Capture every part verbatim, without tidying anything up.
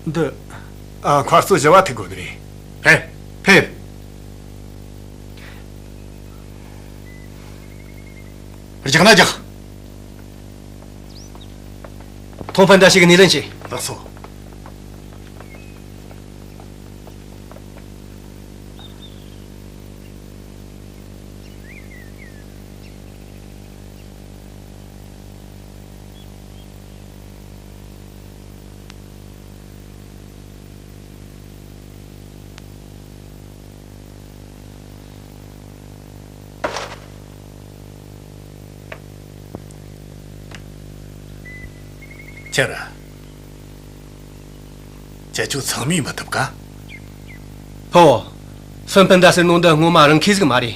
འདི། ཨ། མཁར་གཙོ་བཞི་བ་ཐུག་དགོས་ནི་རེད། ཕེབས། ཕེབས། རྒྱག་ན་རྒྱག་ཐོང་ཕན་ད་ཞིག་གི་སྣེ་ལེན་བྱོས། ལགས་སོ། ཁྱེད་ར། ཁྱེད་ཆོ་ཚང་མས་མི་ཐུབ་ག་ཕོ། ཧྥུན་ཕིན་ད་ཟེར་ནོ་འདི་ངོ་མ་རང་ཁེ་ཟིག་མ་རེད།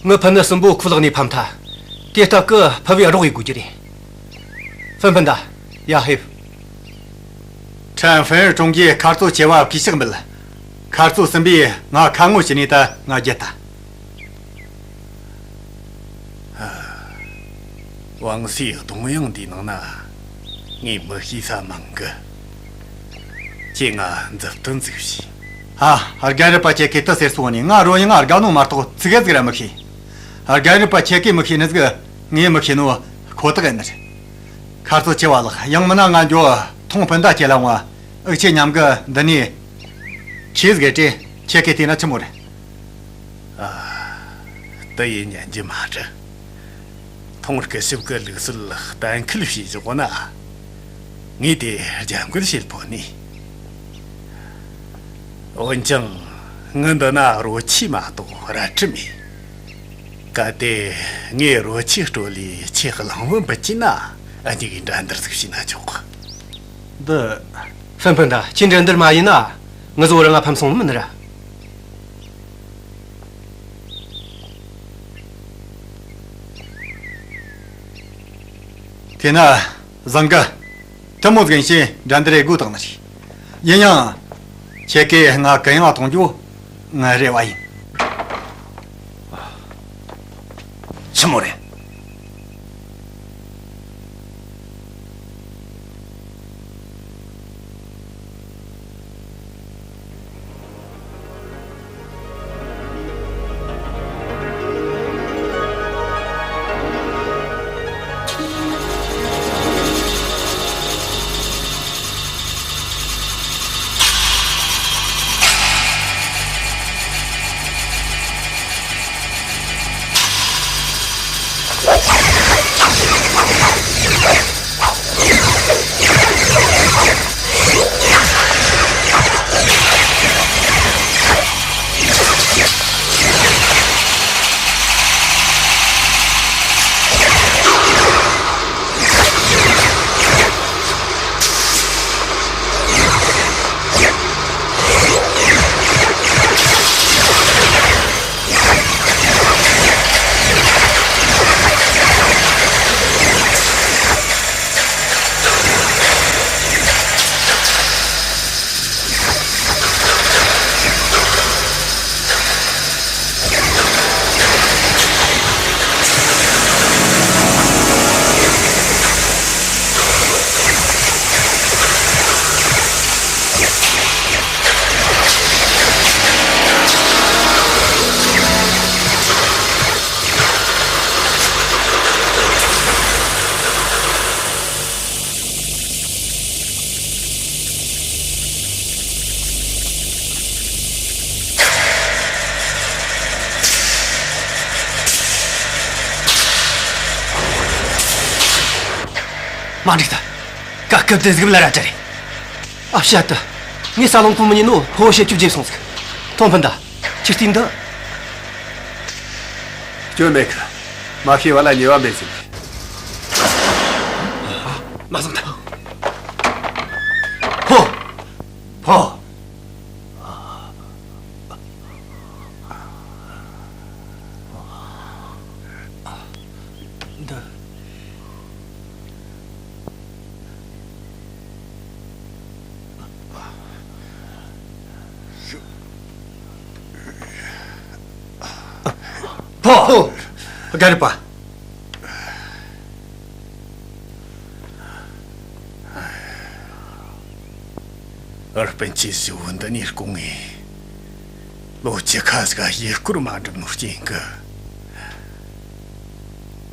ངི་ཕུ་ནུ་གསུམ་པོ་ཁོའི་ལག་ནས་ཕམ་ཐལ། དེ་སྟབས་ཀི་ཕུ་བོས་རོགས་ཡེད་དགོས་རྒྱུ་རེད། ཧྥུན་ཕིན་ད། ཡ། ཕེབས། ཁྲན་ཧྥེང་ཀྲུང་གིས་མཁར་གཙོ་ཆེ་བ་གུས་ཕྱག་འབུལ། མཁར་གཙོ་གསུམ་པོས་ང་ཁ་ངོ་བྱས་ནས་ད་ང་རྒྱལ་ཐལ། ཝང་སི་གདུང་དབྱངས་འདིའི་ནང་ན་ངས་མི་ཤེས་ས་མང་གི། ཁྱེད་ང་མཛུབ་སྟོན་ཟིག་བྱོས། ཨ། རྒན་རབས་པ་ཁྱེད་ཀྱིས་དེ་ཟེར་སོང་ནས། ང་རོལ་དབྱངས་དགའ་ནོ་མ་གཏོགས་ཙི་གེ་ཟིག་ར་མི་ཤེས། རྒན་རབས་པ་ཁྱེད་ཀྱིས་མི་ཤེས་ནི་ཟིག་ངས་མི་ཤེས་ནོ་ཁོ་ཐག་ཡིན་ནི་རེད། མཁར་གཙོ་ཆེ་བ་ལགས། ཡང་མིན་ན་ང་འགྱོ་ཐོང་ཕིན་ད་ཁྱེད་ལ་འོང་། འུ་ཆོ་མཉམ་གི་འདི་ནས་ཁྱེད་ཟིག་གི་དྲི། ཁྱེད་ཀྱིས་བལྟས་ན་ཆི་མོ་རེད། ཨ། དེ་ཡེ་ཉན་རྒྱུ་མ་རེད། ཐོང་སྐུ་ཞབས་ཀྱི་ལུགས་སྲོལ་གཏན་འཁེལ་བྱས་བཞག་ན། ངས་དེ་རྒྱབ་འགལ་བྱེད་ཕོད་ནི། འོན་ཀྱང་ངི་འདི་ན་རོལ་ཆས་མ་གཏོགས་རལ་གྲི་མེད། གལ་ཏེ་ངས་རོལ་ཆས་དཀྲོལ་ལས་ཁྱེད་གླིང་བུ་འབུད་རྒྱུ་ན། འུ་གཉིས་ཀྱིས་འགྲན་བསྡུར་ཟིག་བྱས་ན་ཆོག་གི། འདི། ཧྥུན་ཕིན་ད། ཁྱེད་འགྲན་བསྡུར་མ་ཡེད་ན་ངི་བཟོ་ར་ང་ཕམ་སོང་ནི་མིན་ནི་ར། དེ་ན་བཟང་གི། དེ་མོ་ཟིག་ཡིན་ཕྱིན་འགྲན་བསྡུར་ཡེད་དགོས་བཏང་ནི་རེད། ཡིན་ཡང་། ཁྱེད་ཀྱིས་ང་གུ་ཡངས་གཏོང་རྒྱུ་ངའི་རེ་བ་ཡིན། ཆི་མོ་རེད། མ་འགྲིག་ད། ཀ་སྐབས་དེ་ཟིག་ལ་ར་ཅི་རེད། ཨ་ཤ་ད། ངས་ས་ལོང་ཁུངས་མི་ཉན་ནོ་ཕོ་བོ་བཤད་རྒྱུ་བརྗེད་སོང་ཟིག་ཐོང་ཕིན་ད། ཁྱི་རྟིང་འདི། སྐྱོན་མེད་གི། མ་ཤེས་པ་ལ་ཉེས་པ་མེད་ཟེར། མ་བཟང་ཐལ། ཕོ། ཕོ། འདི། ཕོ། ཕོ། རྒན་རབས་པ། ཨར་སྤུན་མཆེད་ཟིག་བོ་འདི་ནས་སྐུང་ངེ། ལོ་བཅུ་ཁ་ཟིག་ཡུལ་སྐོར་མ་འགྲིམ་ནོ་རྐྱེན་གི།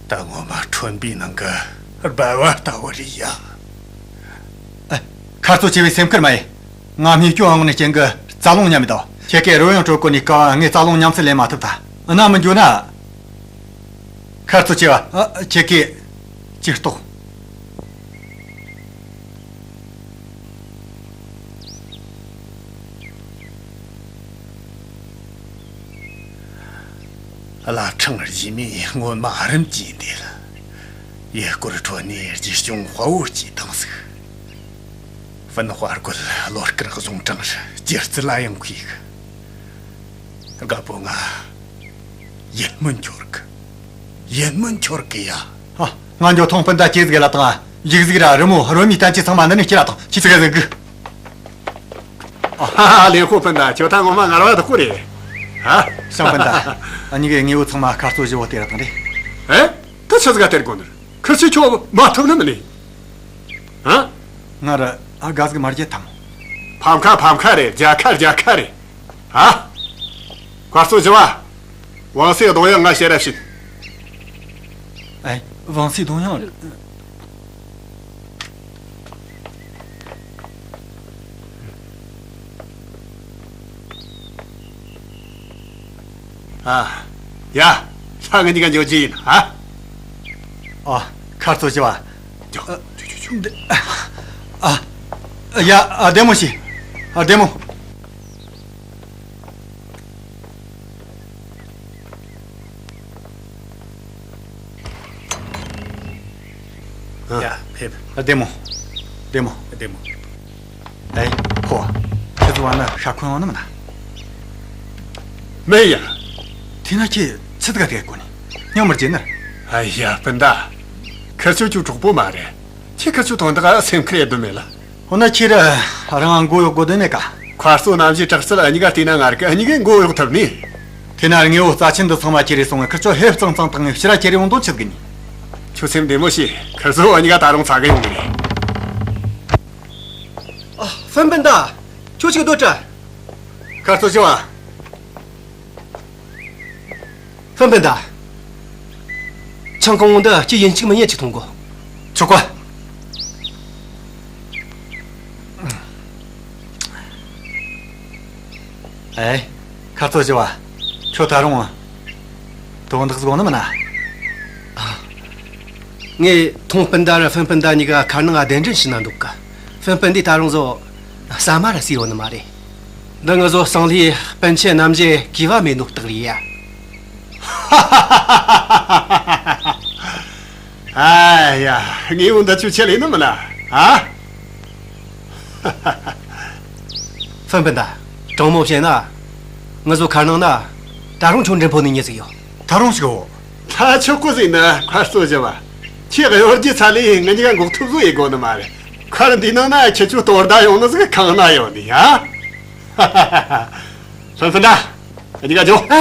ད་ངོ་མ་ཁྲོན་པའི་ནང་གི་སྦལ་བ་ལྟ་བུ་རེད་ཡ། ཨ། མཁར་གཙོ་ཆེ་བའི་སེམས་ཁུར་མ་ཡེ། ང་སྨྱོ་སྐྱོན་ཡོང་ནི་རྐྱེན་གི་རྩ་རླུང་ཉམས་མི་དོ། ཁྱེད་ཀྱིས་རོལ་དབྱངས་དཀྲོལ་གོ་ནི་སྐབས་ངས་རྩ་རླུང་ཉམས་སུ་ལེན་མ་ཐུབ་ད། ཨ་ན་མི་འགྱོ་ན། མཁར་གཙོ་ཆེ་བ། ཨ། ཁྱེད་ཀྱིས་ཅིག་རྟོགས། བླ་བྲང་རྗེས་མའི་སྔོན་མ་རིམ་གྱིས་འདེད། ཡུལ་སྐོར་ཁྲོད་ནས་རྗེས་སྐྱོང་དཔའ་བོ་སྐྱེས་བཏང་ཟིག། ཧྥུན་དཔའ་རྒོད་བློ་དཀར་གཟུངས་གྲང་རུ་སྒྱུ་རྩལ་ལ་ཡང་མཁས་གི། རྒད་པོ་ང་ཡིད་སྨོན་འཆོར་གི། ཡིད་སྨོན་འཆོར་གི་ཡ། ཨ། ང་འགྱོ། ཐོང་སྤུན་ཟླ་ཁྱེད་ཟིག་ལ་དང་། ཡིག་གཟུགས་ར་རི་མོ་རོལ་མོའི་བསྟན་བཅོས་ཚང་མ་འདི་ནས་ཁྱེར་ར་དང་། ཁྱེད་ཟིག་ཟིག་གི། ཨ་ཧ་ཧ། ལེན་ཧོ་སྤུན་ཟླ། ཁྱོད་ད་ངོ་མ་ངར་བ་དག་གོ་རེད། ཨ། ཞང་སྤུན་ཟླ། ཨ་ནི་གི་དངོས་པོ་ཚང་མ་མཁར་གཙོ་བཞི་བོ་སྟེར་ར་དང་རེད། ཨེ། ད་ཆི་ཟིག་ག་སྟེར་དགོ་ནི། ཁིར་ཆོས་ཁྱོད་མ་ཐུབ་ནི་མིན་ནི། ཨ། ང་ར་ཨ་དགའ་ཟིག་མ་རྒྱལ་ཐམ། ཕམ་ཁ་ཕམ་ཁ་རེད། རྒྱལ་ཁ་རྒྱལ་ཁ་རེད། ཨ། མཁར་གཙོ་བཞི་བ། བང་སོའི་གདུང་དབྱངས་ང་བཤད་ར་བྱིན། ཨེ། བང་སོའི་གདུང་དབྱངས། ཨ། ཡ། ད་ངེད་གཉིས་ཀ་འགྱོ་རྒྱུ་ཡིན། ཨ། ཨ། མཁར་གཙོ་བཞི་བ། འགྱོ། འགྱོ་འགྱོ་འགྱོ། ཨ། ཡ། ཨ། བདེ་མོ་བྱོས། ཨ། བདེ་མོ། ཡ། ཕེབས། བདེ་མོ། བདེ་མོ། བདེ་མོ། ཨེ། ཕོ། ཁྱེད་ཚོ་བ་ན་ཤ་འཁོན་ཡོང་ནི་མིན་ན། མེད་ཡ། དེ་ན་ཁྱེད་ཆི་ཟིག་ག་དེ་གོ་ནི། སྙིང་མི་རྗེ་ནི། ཨ་ཡ། སྤུན་ཟླ། ཁིར་ཆོ་ཁྱོའི་གྲོགས་པོ་མ་རེད། ཁྱེད་ཁིར་ཆོ་དོན་དག་སེམས་ཁུར་ཡེད་དོན་མེད་ལ། འོ་ན་ཁྱེད་རང་མགོ་གཡོག་དགོས་དོན་མེད་ཀ། མཁར་གཙོ་རྣམ་བཞིའི་དྲག་རྩལ་འུ་གཉིས་ཀ་བལྟས་ན་ངར་གི། འུ་གཉིས་ཀས་མགོ་གཡོག་ཐུབ་ནི། དེ་ན་དངོས་པོ་རྩ་ཆེན་འདི་ཚང་མ་ཁྱེར་རེ་སོང་ངས་ཁིར་ཆོ་ཧེབ་གཙང་གཙང་བཏང་ངས་ཕྱིར་ར་ཁྱེར་རེ་འོང་དོན་ཆི་ཟིག་ནི། ཁྱོད་སེམས་བདེ་མོ་བྱོས། ཁིར་ཆོ་འུ་གཉིས་ཀ་ད་རུང་ཚ་གི་ཡོང་གི་རེད། ཨ། ཧྥུན་སྤུན་ཟླ། ཁྱོད་ཅིག་སྡོད་དྲ། མཁར་གཙོ་ཆེ་བ། ཧྥུན་སྤུན་ཟླ། ཆང་ཀོང་བོ་འདི་ཁྱོས་ཡིན་གཅིག་མིན་གཉིས་ཅིག་འཐུང་དགོ། ཆོག་གོ། ཨེ། མཁར་གཙོ་ཆེ་བ། ཁྱོད་ད་རུང་དོན་དག་ཟིག་ཡོང་ནི་མིན་ན། ཨ། ངས་ཐོང་སྤུན་ཟླ་ར་ཧྥུན་སྤུན་ཟླ་གཉིས་ཀ་མཁར་ནང་ང་གདན་འདྲེན་བྱས་ན་འདོད་གི། ཧྥུན་སྤུན་ཟླས་ད་རུང་བཟོ་ཟ་མ་ར་ཟོས་ཡོད་ནི་མ་རེད། འདི་ང་ཚོ་སང་ལྷའི་སྤུན་མཆེད་རྣམ་བཞི་གུས་པ་མེད་ནོའི་རྟགས་རེད་ཡ། ཨ་ཡ། དངོས་པོ་འདི་ཆོ་ཁྱེར་ལེན་ནི་མིན་ན། ཨ། ཧྥུན་སྤུན་ཟླ། དྲང་མོ་བཤད་ན། ང་ཚོ་མཁར་ནང་ན་ད་རུང་ཁྱོད་འདྲེན་ཕོད་ནི་མྱི་ཟིག་ཡོད། ད་རུང་ཟིག་ཡོད། ད་ཆོག་གོ་ཟིག་ནི། མཁར་གཙོ་ཆེ་བ། ཁྱོས་གཡོ་སྒྱུ་ཚ་ལས་ངེད་གཉིས་ཀ་འགོག་ཐབས་བཟོ་ཡེ་དགོ་ནི་མ་རེད། མཁར་འདིའི་ནང་ན་ཁྱེད་ཆོ་དོ་ཟླ་ཡོང་ནི་ཟིག་གང་ན་ཡོད་ནི་ཡ། ཧྥུན་སྤུན་ཟླ། འུ་གཉིས་ཀ་འགྱོ། ཨ།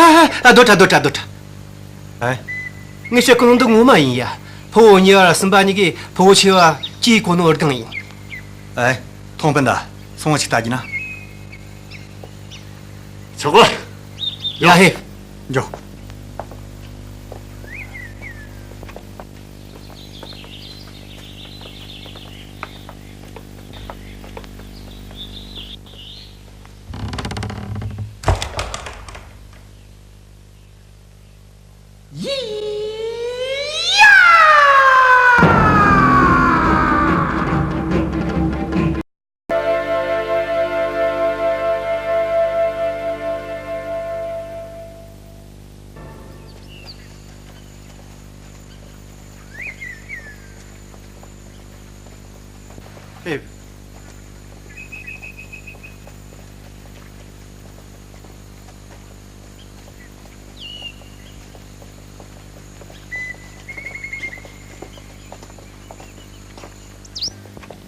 ཨ། སྡོད་དྲ། སྡོད་དྲ། སྡོད་དྲ། ཨེ། ངས་བཤད་གོ་ནོ་འདི་ངོ་མ་ཡིན་ཡ། ཕུ་བོ་གཉིས་པ་ར་གསུམ་པ་གཉིས་ཀས་ཕུ་བོ་ཆེ་བ་གྲོས་གོ་ནོ་འུར་སྒང་ཡིན། ཨེ། ཐོང་སྤུན་ཟླ། སོང་བ་ཅིག་ལྟ་རྒྱུ་ན། ཆོག་གོ། ཡ་ཧེ། འགྱོ། ཕེབས།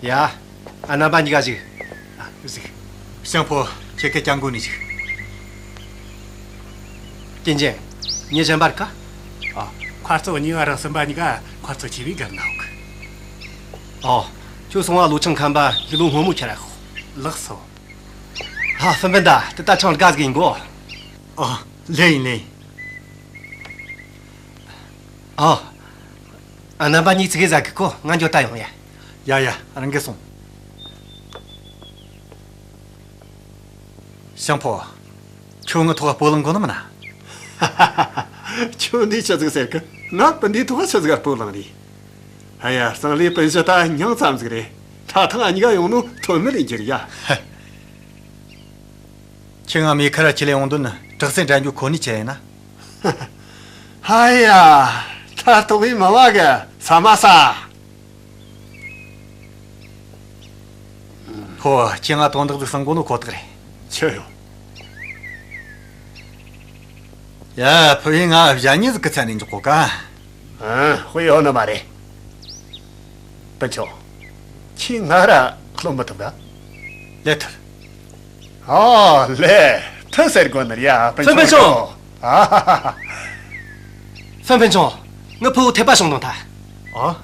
ཡ། ཨ། རྣམ་པ་གཉིས་ཀ་བཞུགས། ཨ། བཞུགས། ཞང་ཕོ། ཁྱེད་ཀྱིས་ཅང་གོ་ནས་བཞུགས། ཅན་ཅན། མྱི་གཞན་པ་རིག་ག། ཨ། མཁར་གཙོ་གཉིས་པ་ར་གསུམ་པ་གཉིས་ཀ་མཁར་གཙོ་ཆེ་བའི་སྒར་ན་ཡོད་གི། ཨོ། ཁྱོད་སོང་བ་ལོ་ཆུང་ཁམས་པ་ཡིད་བློ་སྔོན་མོ་ཁྱེར་ར་ཤོག། ལགས་སོ། ཨ། ཧྥན་པན་ད། དེ་ད་ཆང་དགའ་ཟིག་ཡིན་གོ། ཨ། ལེ་ཡིན་ལེ་ཡིན། ཨ། ཨ། རྣམ་པ་གཉིས་ཙི་གེ་ཟ་གི་གོ། ང་འགྱོ་ད་ཡོང་ཡ། ཡ་ཡ། རང་གིས་སོང་། ཞང་ཕོ། ཁྱོད་ངའི་ཐོག་སྤོ་ལངས་གོ་ནི་མིན་ན། ཁྱོད་འདི་ཆི་ཟིག་ཟེར་གི། ང་སྤུན་ཟླའི་ཐོག་ཆི་ཟིག་སྤོ་ལངས་རེད། ཨ་ཡ། གཙང་ལས་སྤུན་བཞི་ད་ཉུང་ཙམ་ཟིག་རེད། ད་ཐེངས་གཉིས་ཀ་ཡོང་ནོ་ཐོན་མི་ལས་འགྱུར་ཡ། ཁྱེད་ང་མེ་ཁ་ར་ཁྱེར་ལས་ཡོང་དོན་ནི་དྲག་རྩལ་འགྲན་རྒྱུ་ཁོ་ནའི་ཆེད་ཡིན་ན། ཧ་ཡ། ད་ལྟོགས་པའི་མི་བ་གི་ཟ་མ་ཟ། ཧོ། ཁྱེད་ང་དོན་དག་ཟིག་གསང་གོ་ནོ་ཁོ་ཐག་རེད། ཆི་ཡོད། ཡ། ཕུ་བོས་ང་གཞན་མྱི་ཟིག་གི་མཚན་ནས་འཇོག་གོ་ག། ཨ། དཔེ་ཡོད་ནི་མ་རེད། སྤུན་ཆུང་། ཁྱེད་ང་ར་རློམ་མི་ཐུབ་ག། ལས་ཐུབ། ཨོ་ལེ། ཐུ་ཟེར་དགོས་ནི་རེད་ཡ། སྤུན་ཆུང་། སྤུན་ཆུང་། ཨ་ཧ་ཧ་ཧ། ཧྥན་པན་ཆུང་། ངའི་ཕུ་བོ་འཐད་པ་བྱུང་དང་ཐལ། ཨ།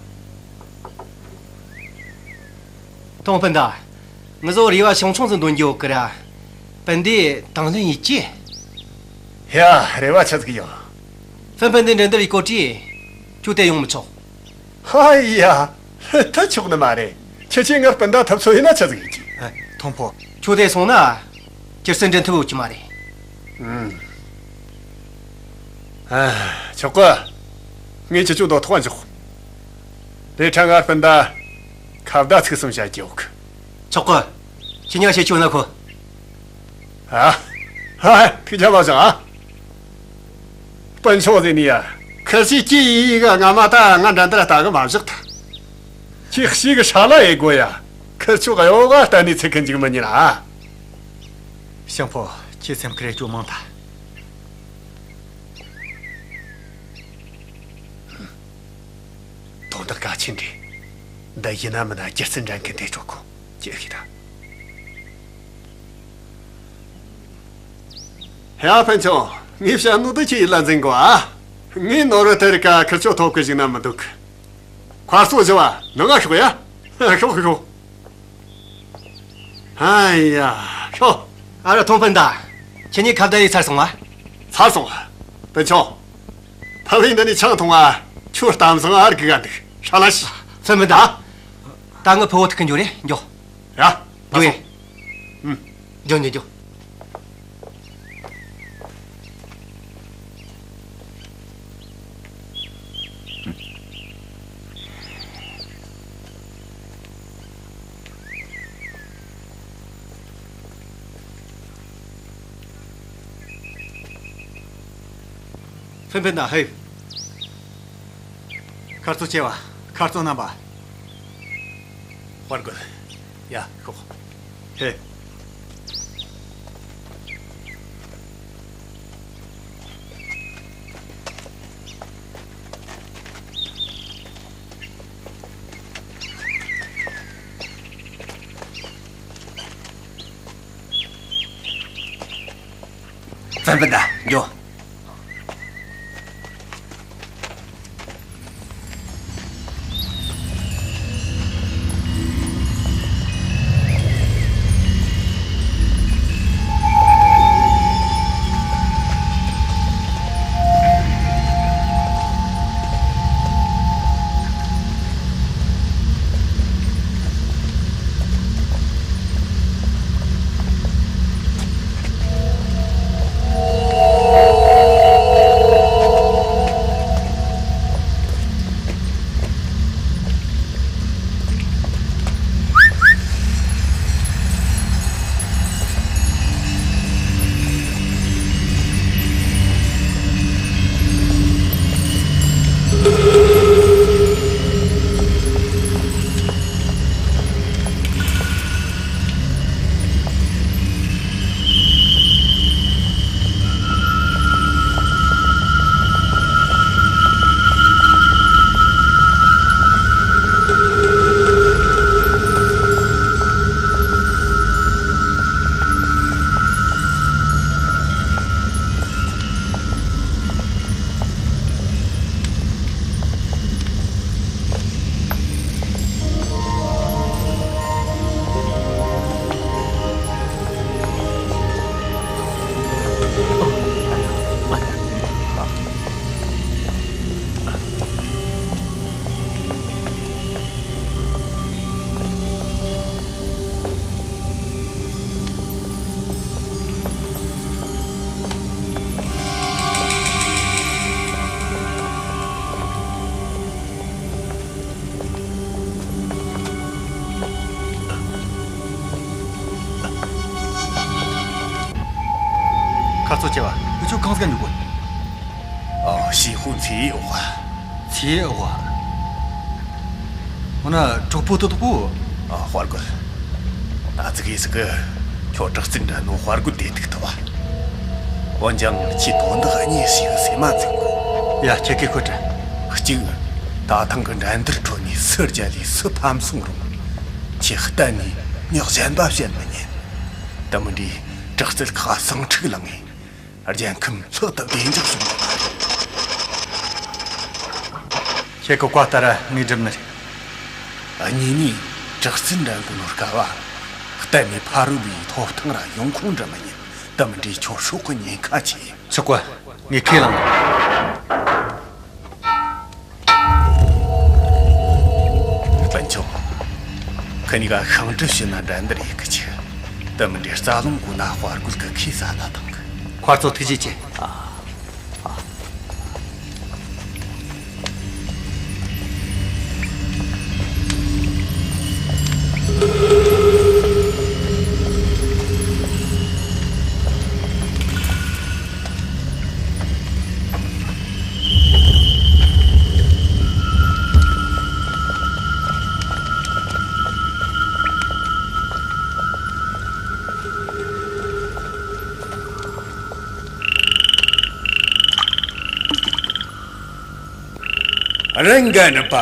ཐོང་སྤུན་ཟླ། ངེད་ཚོ་རེ་བ་ཆུང་ཆུང་ཟིག་འདོན་རྒྱུ་ཡོད་གི་ར། སྤུན་ཟླས་དང་ལེན་ཡེད་ཀྱི། ཡ། རེ་བ་ཆི་ཟིག་ཡོད། ཧྥན་པན་ཟླས་འགྲན་བསྡུར་བའི་གོ་སྒྲིག། ཁྱོད་དེ་ཡོང་མི་ཆོག། ཧ་ཡ། ད་ཆོག་ནི་མ་རེད། ཁྱེད་ཆོས་ངའི་སྤུན་ཟླ་ཐུབ་ཚོད་ཡིན་ན་ཆི་ཟིག་ཡིན་གྱི། ཨ། ཐོང་ཕོ། ཁྱོད་དེ་སོང་ན། ཁྱེད་སེམས་འགྲན་ཐུབ་ཡོད་ཀྱི་མ་རེད། ཨུམ། ཨ། ཆོག་གི། ངས་ཁྱེད་ཆོ་དོ་ཐོག་འཇོག། དེ་ཕྲ་ངའི་སྤུན་ཟླ་ཁ་བརྡ་ཚིག་གསུམ་བྱ་རྒྱུ་ཡོད་གི། ཆོག་གི། ཁྱེད་ཉག་བྱེད་ཆོག་ན་ཁོ། ཨ། ཧ། ཐུགས་རྗེ་ཆེ་ཞུ་ཨ། སྤུན་ཆུང་ཟེར་ནི་ཡ། ཁི་ཆོས་ཅི་ཡིན་གི། ང་མ་ད་ང་འགྲན་བསྡུར་ལྟ་གི་མ་བཞག་ཐལ། ཁྱེད་ཤི་གི་ཧྲ་ལ་ཡེ་དགོས་ཡ། ཁི་ཆོ་གཡོ་ག་གཏན་ནས་ཚིག་གི་འཇུག་མི་ཉན་ཨ། ཞང་ཕོ། ཁྱེད་སེམས་ཁུར་རེ་སྐྱོ་མང་ཐལ། དོན་དག་གལ་ཆེན་རེད། འདི་ཡིན་ན་མིན་ན་སྒྱུ་རྩལ་འགྲན་མཁན་དེ་ཆོ་གོ་ཅི་ཤེས་ད། ཧེ་ཨ། སྤུན་ཆུང་། ངས་བཤད་ནོ་འདི་ཁྱེད་ཡིད་ལ་འཛིན་དགོས་ཨ། ངས་ནོར་བུ་དེ་རིགས་ཀ་ཁིར་ཆོ་ཐོབ་གི་བཅུག་ན་མི་འདུག། མཁར་གཙོ་བཞི་བ་ནང་ང་ཤོག་ཡ། ཤོག་ཤོག་ཤོག། ཨ་ཡ། ཤོག། ཨ་རོ། ཐོང་སྤུན་ཟླ། ཁྱེད་གཉིས་ཁ་བརྡ་ཡེད་ཚར་སོང་ང་། ཚར་སོང་། སྤུན་ཆུང་། ཕ་བས་འདི་ནས་ཆང་འཐུང་ང་། ཁྱོད་གཏམ་བཟང་ཨར་གི་ག་འདུག། ཧྲ་ལ་ཤི། སྤུན་ཟླ། ཨ། ད་ངའི་ཕུ་བོ་ཐུག་གི་འགྱོ་རེ་འགྱོ། ཡ། འགྱོ་ཡེ། ཨུམ། འགྱོ་འགྱོ་འགྱོ། ཧྥན་པན་ཟླ་ཧེ། མཁར་གཙོ་ཆེ་བ། མཁར་གཙོ་རྣམ་པ། དཔའ་རྒོད། ཡ། ཤོག། ཧེ། ཧྥན་པན་ཟླ། འགྱོ། ཁ་ཚོ་ཆེ་བ། ཁྱོད་ཁང་སྐད་འཇུག་གོ། ཨ། ཞི་ཧུ་ཚེ་འོག་བ། ཚེ་འོག་བ། འོ་ན་གྲོགས་པོ་དེ་དག་པོ། ཨ། དཔའ་རྒོད། ད་ཙི་གེ་ཟིག་གི་ཁྱོད་དྲག་རྩལ་འགྲན་ནོ་དཔའ་རྒོད་དེ་ཐུག་ཐུབ་བ། འོན་ཀྱང་ཁྱོས་དོན་དག་གཉིས་ཞིག་སེམས་མ་འཛིན་དགོས། ཡ། ཁྱེད་ཀྱིས་ཁོ་དྲན། གཅིག་ད་ཐེངས་གི་འགྲན་བསྡུར་ཁྲོད་ནས་སུ་རྒྱལ་ལས་སུ་ཕམ་སོང་རུང་། ཁྱོས་གཏན་ནས་མྱི་གཞན་པ་བཤད་མི་ཉན། དེ་མིན་དྲ་དྲག་རྩལ་ཁག་ཟིང་འཁྲུག་ལངས་ངེ་རྒྱལ་ཁམས་ལྷག་ཏུ་བདེ་འཇགས་སོང་། ཁྱེད་ཀྱི་བཀའ་ལྟར་ངས་སྒྲུབ་ནི་རེད། གཉིས་ནས་དྲག་རྩལ་འགྲན་གོ་ནོ་སྐབས་བ། གཏན་ནས་ཕ་རོལ་པོའི་ཐོབ་ཐང་ར་ཡོང་ཁུངས་འདྲི་མི་ཉན། དེ་མིན་དྲ་ཁྱོད་སྲོག་གི་ཉེན་ཁ་ཆེ། ཆོག་གོ། ངས་ཁས་བླངས། སྤུན་ཆུང་། ཁི་གཉིས་ཀ་ཤིང་འབྲུ་བྱིན་ན་འགྲན་བསྡུར་ཡེད་གི་ཆུག། དེ་མིན་དྲ་རྩ་རླུང་གོ་ན་དཔའ་རྒོད་གི་ཁས་ཟ་ལ་ཐང་གི། ཁོ་ཚོ་ཐུགས་རྗེ་ཆེ། ཨ། རེད། འགན་རུ་པ།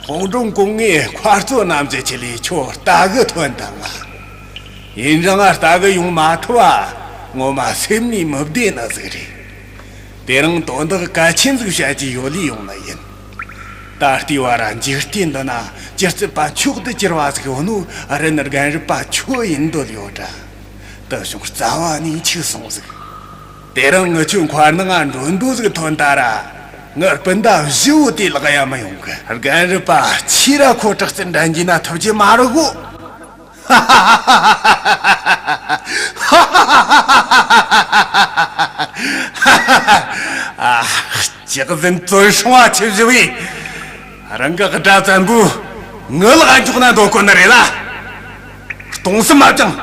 ཁོང་ཁྲོ་གོང་ངས་མཁར་གཙོ་རྣམས་ཀྱི་ཆེད་ལས་ཁྱོད་ལྟ་གི་ཐོན་དང་ང་། ཡིན་རུང་ང་ལྟ་གི་ཡོང་མ་ཐུབ་བ། ངོ་མ་སེམས་ནས་མི་བདེ་ནི་ཟིག་རེད། དེ་རིང་དོན་དག་གལ་ཆེན་ཟིག་བཤད་རྒྱུ་ཡོད་ལས་ཡོང་ནི་ཡིན། ད་ལྟའི་བར་འཇིག་རྟེན་འདི་ན་སྒྱུ་རྩལ་པ་མཆོག་ཏུ་གྱུར་བ་ཟིག་ཡོད་ནོ་རེད། འགན་རུ་པ་ཁྱོད་ཡིན་འདོད་ཡོད་དྲ། དེ་བྱུང་རྩ་བ་ནས་འཆུག་སོང་ཟིག། དེ་རིང་ངི་ཆོའི་མཁར་ནང་ང་མགྲོན་པོ་ཟིག་ཐོན་ད་ར། ངི་སྤུན་ཟླ་བཞི་བོ་དེ་ལག་ཡ་མི་ཡོང་གི། རྒན་རུ་པ་ཁྱོས་ར་ཁོ་དྲག་རྩལ་འགྲན་རྒྱུ་ན་ཐུབ་རྒྱུ་མ་རེད་གོ། ཨ། ལྕགས་ཟན་བཙོན་སྲུང་བ་ཆི་བཞི་བས། རང་གི་དགྲ་བཙན་པོ་ངི་ལག་འཇོག་ན་འདོད་གོ་ནི་རེད་ལ། སྟོང་སེམས་མ་བཅངས།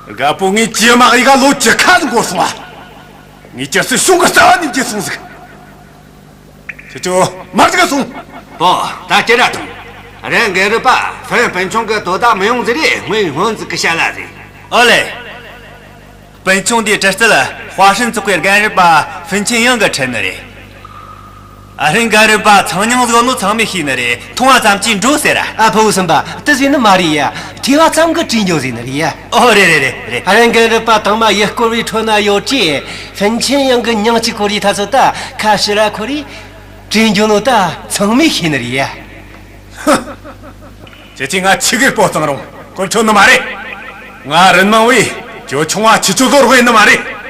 རྒད་པོ་ངས་ཇེ་མ་ཡི་ག་ལོ་བཅུ་ཁ་འགོར་སོང་བ། ངས་ཇི་སྲིད་གཞུང་གི་རྩ་བ་ནས་བརྗེད་སོང་ཟིག། ཁྱེད་ཆོ་མར་ཟིག་སོང་། པོ། ད་ཁྱེད་ར་ཐོངས། རེད། འགན་རུ་པ་ཧྥན་སྤུན་ཆུང་གི་དོ་ཟླ་མི་ཡོང་ཟིག་རེད། སྔོན་སྔོན་ཟིག་གི་བཤད་ལ་ཟིག། ཨོ་ལེ། སྤུན་ཆུང་དེའི་དྲག་རྩལ་ཧྭ་ཧྲན་ཚོགས་པའི་རྒན་རུ་པ་ཧྥིན་ཆིན་ཡང་གིས་ཁྲིད་ནི་རེད། ཨ། རེད། འགན་རུ་པ་ཚང་མྱང་ཟིག་ནོ་ཚང་མས་ཤེས་ནི་རེད། མཐོང་བ་ཙམ་གྱིས་འགྲོ་ཟེར་ར། ཨ། ཕུ་བོ་སུམ་པ། དེ་ཟེར་ནི་མ་རེད་ཡ། ཐོས་པ་ཙམ་གིས་གྲོས་འགྱོ་ཟེར་ནི་རེད་ཡ། ཨོ། རེད་རེད་རེད་རེད། ཨ། རེད། འགན་རུ་པ་དང་མ་ཡུལ་སྐོར་བའི་ཁྲོད་ན་ཡོད་ཀྱི། ཧྥིན་ཆིན་ཡང་གིས་མྱིང་གཅིག་གོ་རི་ཐ་ཚོ་ད་ཁ་ཕྱིར་ར་འཁོར་རི། གྲོས་འགྱོ་ནོ་ད་ཚང་མས་ཤེས་ནི་རེད་ཡ། ཁྱེད་ཀྱིས་ང་ཆི་གིར་སྤོ་གཙང་རུང་གོ་ཆོད་ནི་མ་རེད། ང་རིན་མང་བས་ཇོ་ཆུང་བ་ཁྱེད་ཆོ་ཚོར་དབེན་ནི་མ་རེད།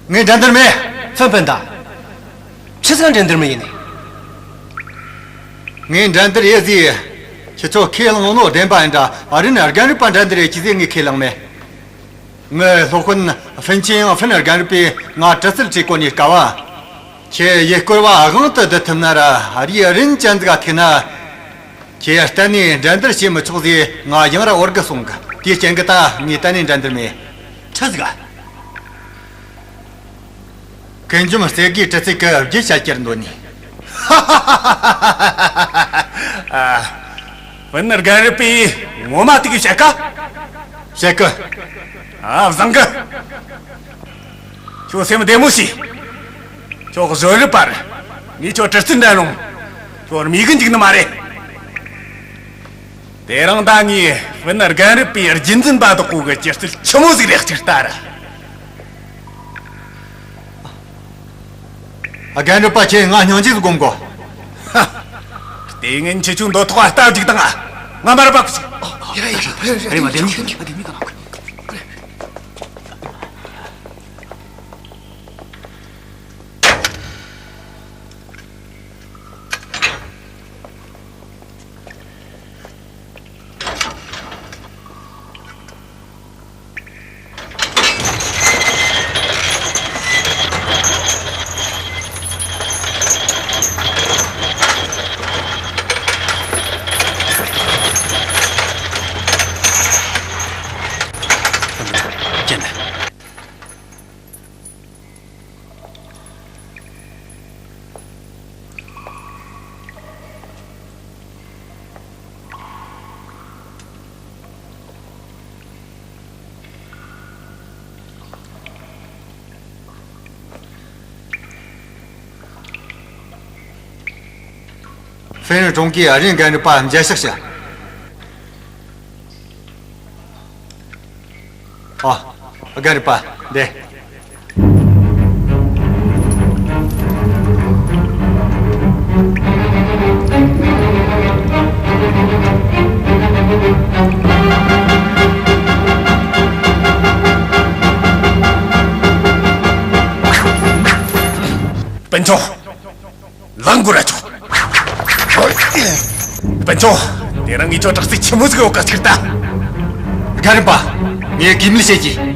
ངས་འགྲན་བསྡུར་མེད། ཧྥན་སྤུན་ཟླ། ཆི་ཟིག་འགྲན་བསྡུར་མི་ཡེད་ནི། ངས་འགྲན་བསྡུར་ཡེད་ཟེར། ཁྱེད་ཆོ་ཁས་བླངས་ནོ་བདེན་པ་ཡིན་དྲ། ཨ། རེད། རྒན་རུ་པ་འགྲན་བསྡུར་ཡེད་རྒྱུ་ཟེར་ངས་ཁས་བླངས་མེད། ངའི་སློབ་དཔོན་ཧྥིན་ཆིན་ཡང་ཧྥིན་རྒན་རུ་པས་ང་དྲག་རྩལ་ཁྲིད་གོ་ནི་སྐབས་བ། ཁྱེད་ཡུལ་སྐོར་བ་དབང་དུ་བསྡུ་ཐུབ་ན་ར། རིགས་རིན་ཅན་ཟིག་ག་ཐུག་ན། ཁྱེད་གཏན་ནས་འགྲན་བསྡུར་བྱེད་མི་ཆོག་ཟེར་ང་ཡང་ར་བོར་གི་སོང་གི། དེའི་རྐྱེན་གིས་ད་ངས་གཏན་ནས་འགྲན་བསྡུར་མེད། ཆི་ཟིག་ག། ཀུན་འཇོམས་རྩེ་དགུའི་གྲི་རྩལ་གི་རྒྱུ་ཆ་ཁྱེར་འདོད་ནི། ཨ། ཧྥིན་རྒན་རུ་པས་ངོ་མ་དེ་གི་བཤད་ཀ། བཤད་གི། ཨ། བཟང་གི། ཁྱོད་སེམས་བདེ་མོ་བྱོས། ཁྱོད་གཞོན་རུ་པ་རེད། ངས་ཁྱོད་དྲག་རྩལ་འགྲན་རུང་ཁྱོད་རྨས་གི་འཇུག་ནི་མ་རེད། དེ་རིང་ད་ངས་ཧྥིན་རྒན་རུ་པའི་རྒྱུན་འཛིན་པ་དག་གོ་གི་སྒྱུ་རྩལ་ཆི་མོ་ཟིག་རེད་ཅིག་ལྟ་ར། རྒན་རུ་པ་ཁྱེད་ང་སྙིང་རྗེ་ཟིག་སྒོམ་གོ། ཧ། ལྟས་ངན་ཁྱེད་ཆོའི་འདོད་ཐོག་ལྟ་རྒྱུག་དང་ང་། ང་མར་བབས་ཤིག། ཡ་ཡ་ཡ། རེད་མ་དེ་ནི། ཧྥེན་རི་གྲོང་ཁྱེར་ཨ་རིའི་འགན་འཁྲི་པ་མཇལ་ཕྱག་བྱ། ཨ། འགན་འཁྲི་པ་འདི། སྤུན་ཆུང་། ལངས་དགོས་ར་ཆོག་སྤུན་ཆུང་། དེ་རིང་ངས་ཁྱོད་དྲག་རྩལ་ཆེན་མོ་ཟིག་ཡོད་ག་ཅིག་ལྟ། སྒར་རིམ་པ། ངས་གུས་མོས་བྱེད་ཀྱི།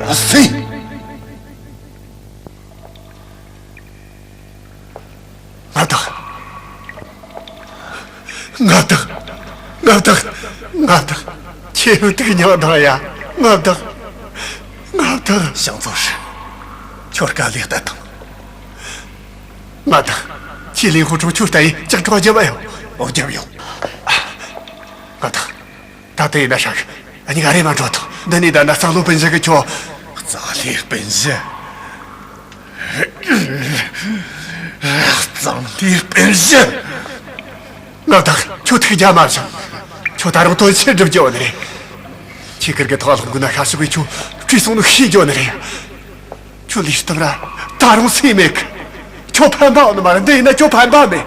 ཨ་ཙི། མངའ་བདག་མངའ་བདག་མངའ་བདག་མངའ་བདག་ཁྱེད་ཐུགས་མྱངས་དང་ཡ། མངའ་བདག་མངའ་བདག་ཞང་ཙོ་ཧྲི། ཁྱོད་དཀའ་ལས་གཏད་དང་། མངའ་བདག་ཁྱེད་ལིན་ཧུ་ཁྲོ་ཁྱོད་ལྟ་ཡི་ཅག་གྲོགས་རྒྱབ་ཡོང་། ཨོ་རྒྱབ་ཡོང་། མངའ་བདག་ད་ལྟ་ཡིན་ན་ཧྲ་གི། ཨ་ནི་ག་རེ་མ་འགྲོ་ཐུབ། འདི་ནས་ད་ན་གཙང་ལྷོའི་སྤུན་བཞི་གི་ཁྱོད། གཙང་ལྷོའི་སྤུན་བཞི། གཙང་ལྷོའི་སྤུན་བཞི། མངའ་བདག་ཁྱོད་ཐུགས་རྒྱལ་མ་བཞེངས། ཁྱོད་ད་རུང་དོན་ཆེན་སྒྲུབ་རྒྱུ་ཡོད་ནི་རེད། ཁྱེད་ཀིར་གི་ཐོག་ལྷུང་གི་ན་ཤ་ཤི་བའི་ཁྱོད་བྲོས་སོང་ནི་ཤེས་རྒྱུ་ཡོད་ནི་རེད། ཁྱོད་ལུས་སྟོབས་ར་ད་རུང་སེམས་མེད་གི། ཁྱོད་ཕན་པ་ཡོད་ནི་མ་རེད། འདི་ཡིན་ན་ཁྱོད་ཕན་པ་མེད།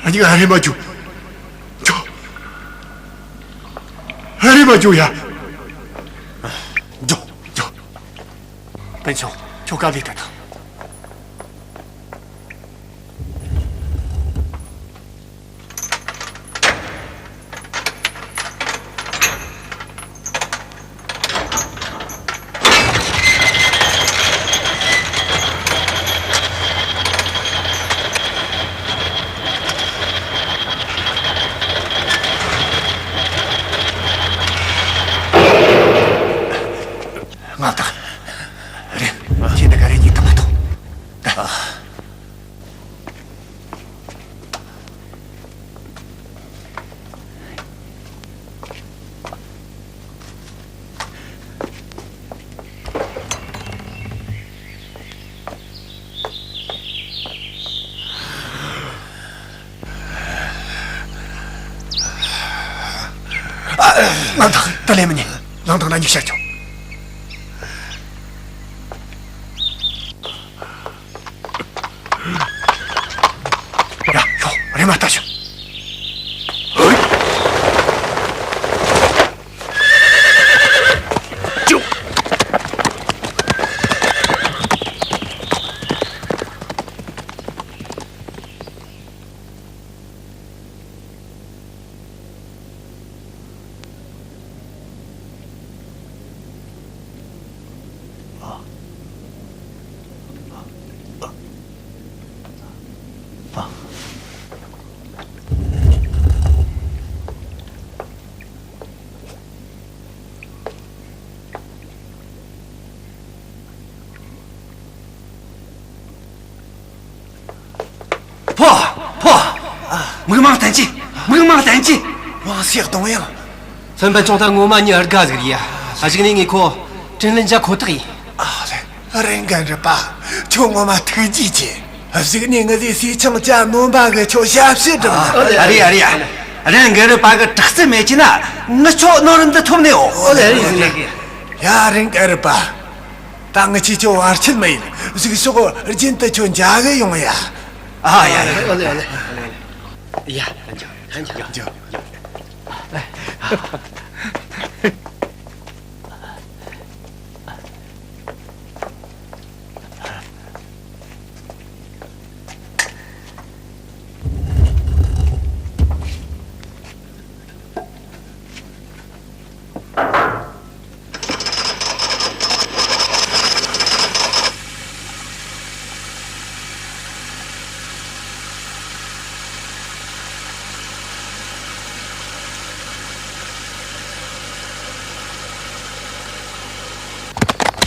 ཨ་ནི་ཨ་རེ་མ་རྒྱུག་ཁྱོད། ཨ་རེ་མ་རྒྱུག་ཡ། རྒྱུག་རྒྱུག་སྤུན་ཆུང་། ཁྱོད་དཀའ་ལས་ད་དང་། མངའ་བདག་རེད། ཁྱེད་འདི་ག་རེ་ཉིད་དང་ ལང་ཐང་། ད་ལན་མི་ཉན། ལང་ཐང་ན་ཉུག་བཤད་ཆོག་ཡ། ཤོག་རེམ་མ་ལྟ་ཤོག་ཕོ། ཕོ། མིག་མང་བསྟན་གྱིས། མིག་མང་བསྟན་གྱིས། དབང་སའི་གདོང་ཡང་། ཚན་པན་ཆུང་ད་ངོ་མ་མྱི་ཨར་དགའ་ཟིག་རེད་ཡ། གཞུག་ནས་ངས་ཁོ་དྲིན་ལན་འཇལ་ཁོ་ཐག་ཡིན། ཨ་ལེ། རེན་གན་རི་པ། ཁྱོད་ངོ་མ་ཐུགས་རྗེ་ཆེ། གཞུག་ནས་ངི་ཟིག་སུས་ཆང་ཇ་ནོམ་པ་གི་ཁྱོད་ཞབས་ཕྱི་སྒྲུབ་ན། ཨ་རེད། ཨ་རེད་ཡ། རེན་གན་རི་པ་གི་དྲག་རྩལ་མེད་ཀྱི་ན་ངི་ཁྱོད་ནོར་འདི་ཐོབ་ནས་འོ། ཨ་ལེ། ཡ། རེན་གན་རི་པ། ད་ངི་ཆོས་ཁྱོད་བར་ཆད་མི་ཡེད། གཞུག་ཕྱོགས་རྒྱུན་དུ་ཁྱོད་མཇལ་གི་ཡོང་ཡ། ཨ་ཡ་ཡ། ཨ་ལེ། ཨ་ལེ། ཨ་ལེ། ཡ། འཇོག། འཇོག། འཇོག།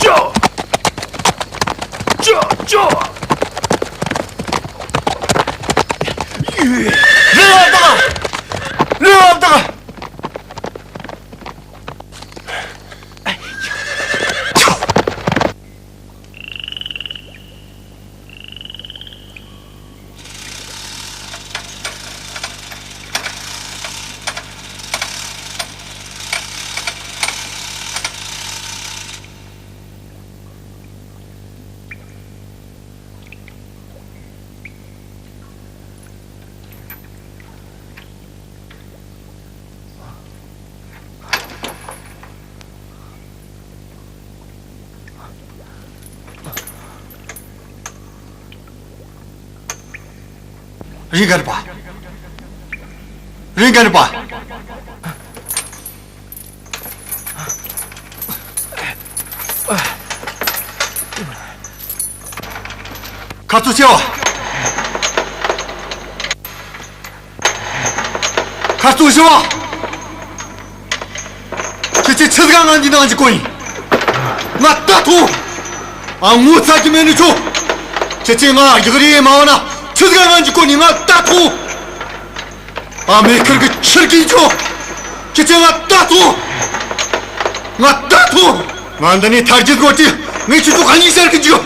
ཅོ། ཅོ། ཅོ། རེ་བ་དང་། རེ་བ་དང་། རེན་གན་རི་པ། རེན་གན་རི་པ། ཁ་ཚུགས་ཤོག། ཁ་ཚུགས་ཤོག། ཁྱེད་ཆོ་ཆི་ཟིག་ག་ང་འདི་ནང་འཇུག་གོ་ཡིན། ང་ད་ཐུག། ཨ། ངོ་ཚ་གི་མེད་ནི་ཆོ། ཁྱེད་ཆོས་ང་ཡག་རེ་མ་བ་ན་ཆི་ཟིག་ག་ང་འཇུག་གོ་ནི། ང་ད་ཐུག། ཨ། མེ་ཁར་གི་ཆུར་གི་ཆོ། ཁྱེད་ཆོས་ང་ད་ཐུག། ང་ད་ཐུག། ང་འདི་ནས་ཐར་རྒྱུ་དགོས་ཏེ། ངས་ཁྱེད་ཆོ་ག་ཉིད་ཟེར་གི་འཇུག།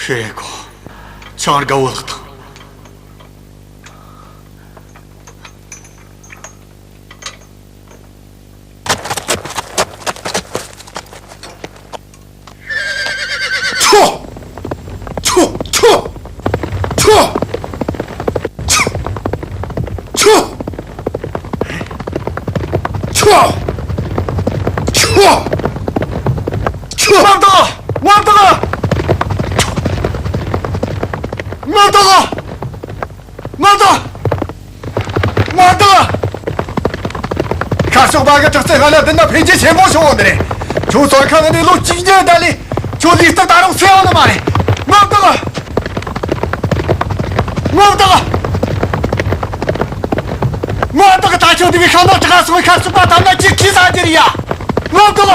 ཧྲེ་ཡེ་ཁོ། ཆང་དགའ་བོ་ལགས་དང་། ཆོ། ཆོ། ཆོ། ཆོ། ཆོ། ཆོ། ཆོ། ཆོ། མངའ་བདག། མངའ་བདག། མངའ་བདག། མངའ་བདག། མངའ་བདག། ཤར་ཕྱོགས་པ་གི་དྲག་རྩལ་སྔ་ལས་བདུན་ན་འཕེལ་རྒྱས་ཆེན་པོ་བྱུང་བ་འདི་རེད། ཁྱོད་བཙོན་ཁང་ནས་ལོ་གཅིག་ཉལ་ད་ལས་ཁྱོད་ལུས་རྟགས་ད་རུང་སེལ་བ་ནི་མ་རེད། མངའ་བདག། མངའ་བདག། མངའ་བདག། ད་ཁྱོད་འདི་གི་ཤིང་ནག་བྲག་སོང་བའི་ཤར་ཕྱོགས་པ་ཐམས་ཅད་ཁྱེར་ཁྱེར་ས་རྒྱུ་རེད་ཡ། མངའ་བདག།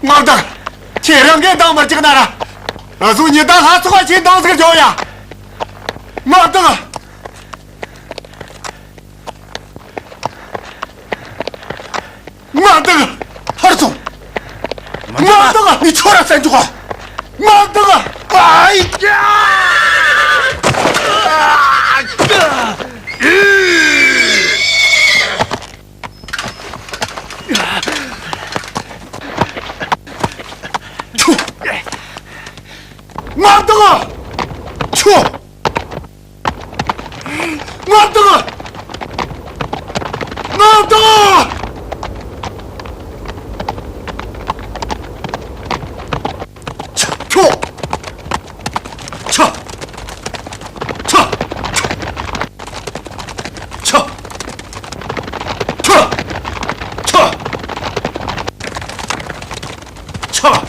མངའ་བདག། ཁྱེད་རང་གིས་འདང་མི་རྒྱག་ན་ར། ང་ཚོ་ཉི་ཟླ་ལྷ་ཚོགས་པ་ཁྱེད་འདང་ཟིག་རྒྱོབ་ཡ། མངའ་བདག། མ་འདང་། ངས་ཁྱོད་ར་བསད་འཇོག་ག། མ་འདང་། ཨ་ཡ། ཁྱོད། མ་འདང་། ཁྱོད། མ་འདང་། མ་འདང་། ཁྱོད། ཁྱོད། ཁྱོད། ཁྱོད། ཁྱོད།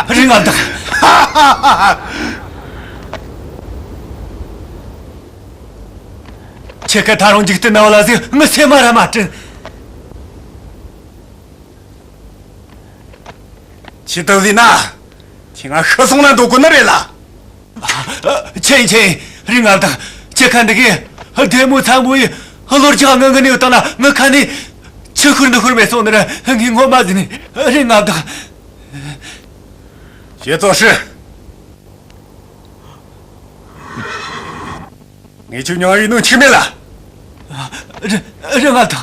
རིག་ང་བདག་ཁྱེད་ཀ་ད་རུང་འཇིག་རྟེན་ན་བ་ལ་ཟིག་ངི་སེམས་མ་ར་མ་དྲན། ཆི་ཏི་ཟིན་ན། ཁྱེད་ང་ཤི་སོང་ན་འདོད་གོ་ནི་རེད་ལ། ཆེན་ཆེན། རིག་ང་བདག་ཁྱེད་ཁ་འདི་གི་བདེ་མོ་ཚ་མོ་ཡི་ལོ་རྒྱག་ངང་ངི་ནས་བཏང་ན། ངི་ཁ་ནས་ཆུ་ཤུར་འདི་ཤུར་མེད་སོང་ནི་ར། ངས་ངོ་མ་ཟིན་ནི། རིག་ང་བདག་ཞེ་ཙོ་ཧྲི། ངས་ཁྱོད་མྱང་བའི་ནོ་འཆིག་མེད་ལ། རི་རི་ང་བདག་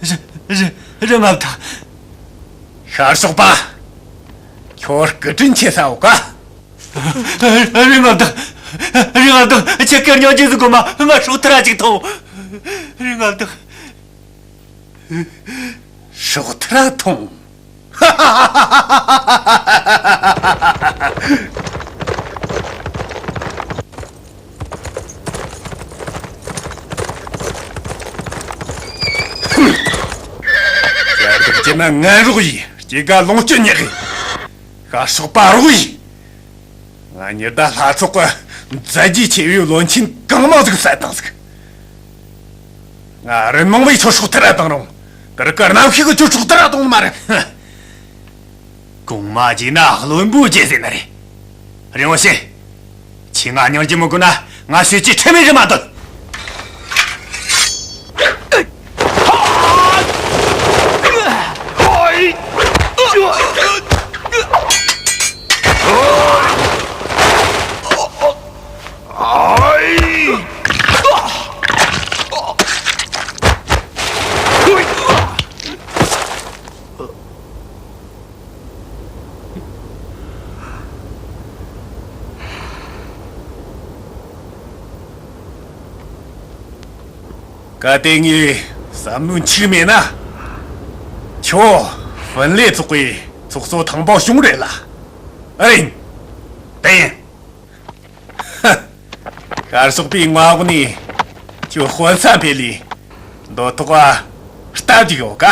རི་རི་རི་ང་བདག་ཤར་ཕྱོགས་པ། ཁྱོད་སྐུ་དྲིན་ཆེ་ས་འོ་ཀ། རི་ང་བདག་རི་ང་བདག་ཁྱེད་ཀྱི་སྙིང་རྗེ་ཟིག་གོ་མ། ང་སྲོག་ཐར་ར་ཅིག་ཐོངས། རི་ང་བདག་སྲོག་ཐར་ར་ཐོངས། ཡར་འདུག་ཅེ་ན་ངན་རོགས་ཡིས་སྐྱེ་རྒ་ལོངས་སྤྱོད་ཉེག་གི། ཤར་ཕྱོགས་པ་རོགས་ཡིས། ང་ཉི་ཟླ་ལྷ་ཚོགས་ཀྱི་མཛད་རྗེས་ཆེ་བའི་བློན་ཆེན་གང་མང་ཟིག་བསད་བཏང་ཟིག། ང་རིན་མང་བའི་ཁྱོད་སྲོག་ཐར་ར་བཏང་རུང་། དེར་གི་རྣམ་ཤེས་ཀྱི་ཁྱོད་སྲོག་ཐར་ར་གཏོང་ནི་མ་རེད། གོང་མ་རྗེས་ན་བློན་པོ་རྗེས་ཟེར་ནི་རེད། རིན་བོ་ཞེ། ཁྱེད་ང་སྙིང་རྗེ་མི་དགོས་ན་ང་ཤོད་ཀྱི་ཁྲེལ་མེད་རེད་མ་འདོད། གལ་ཏེ་ངས་བསམ་ནོ་འཆུག་མེད་ན། ཁྱོད་ཧྥིན་ལེ་ཚོགས་པའི་ཚོགས་གཙོ་ཐང་པའོ་ཞུང་རེད་ལ། ཨེ་ཡིན། དེ་ཡིན། ཤར་ཕྱོགས་པའི་མངའ་འོག་ནས་ཁྱོད་དཔོན་ས་འཕེལ་ལས་འདོད་ཐོག་ག་སྟབས་ཅིག་ཡོད་ཀ།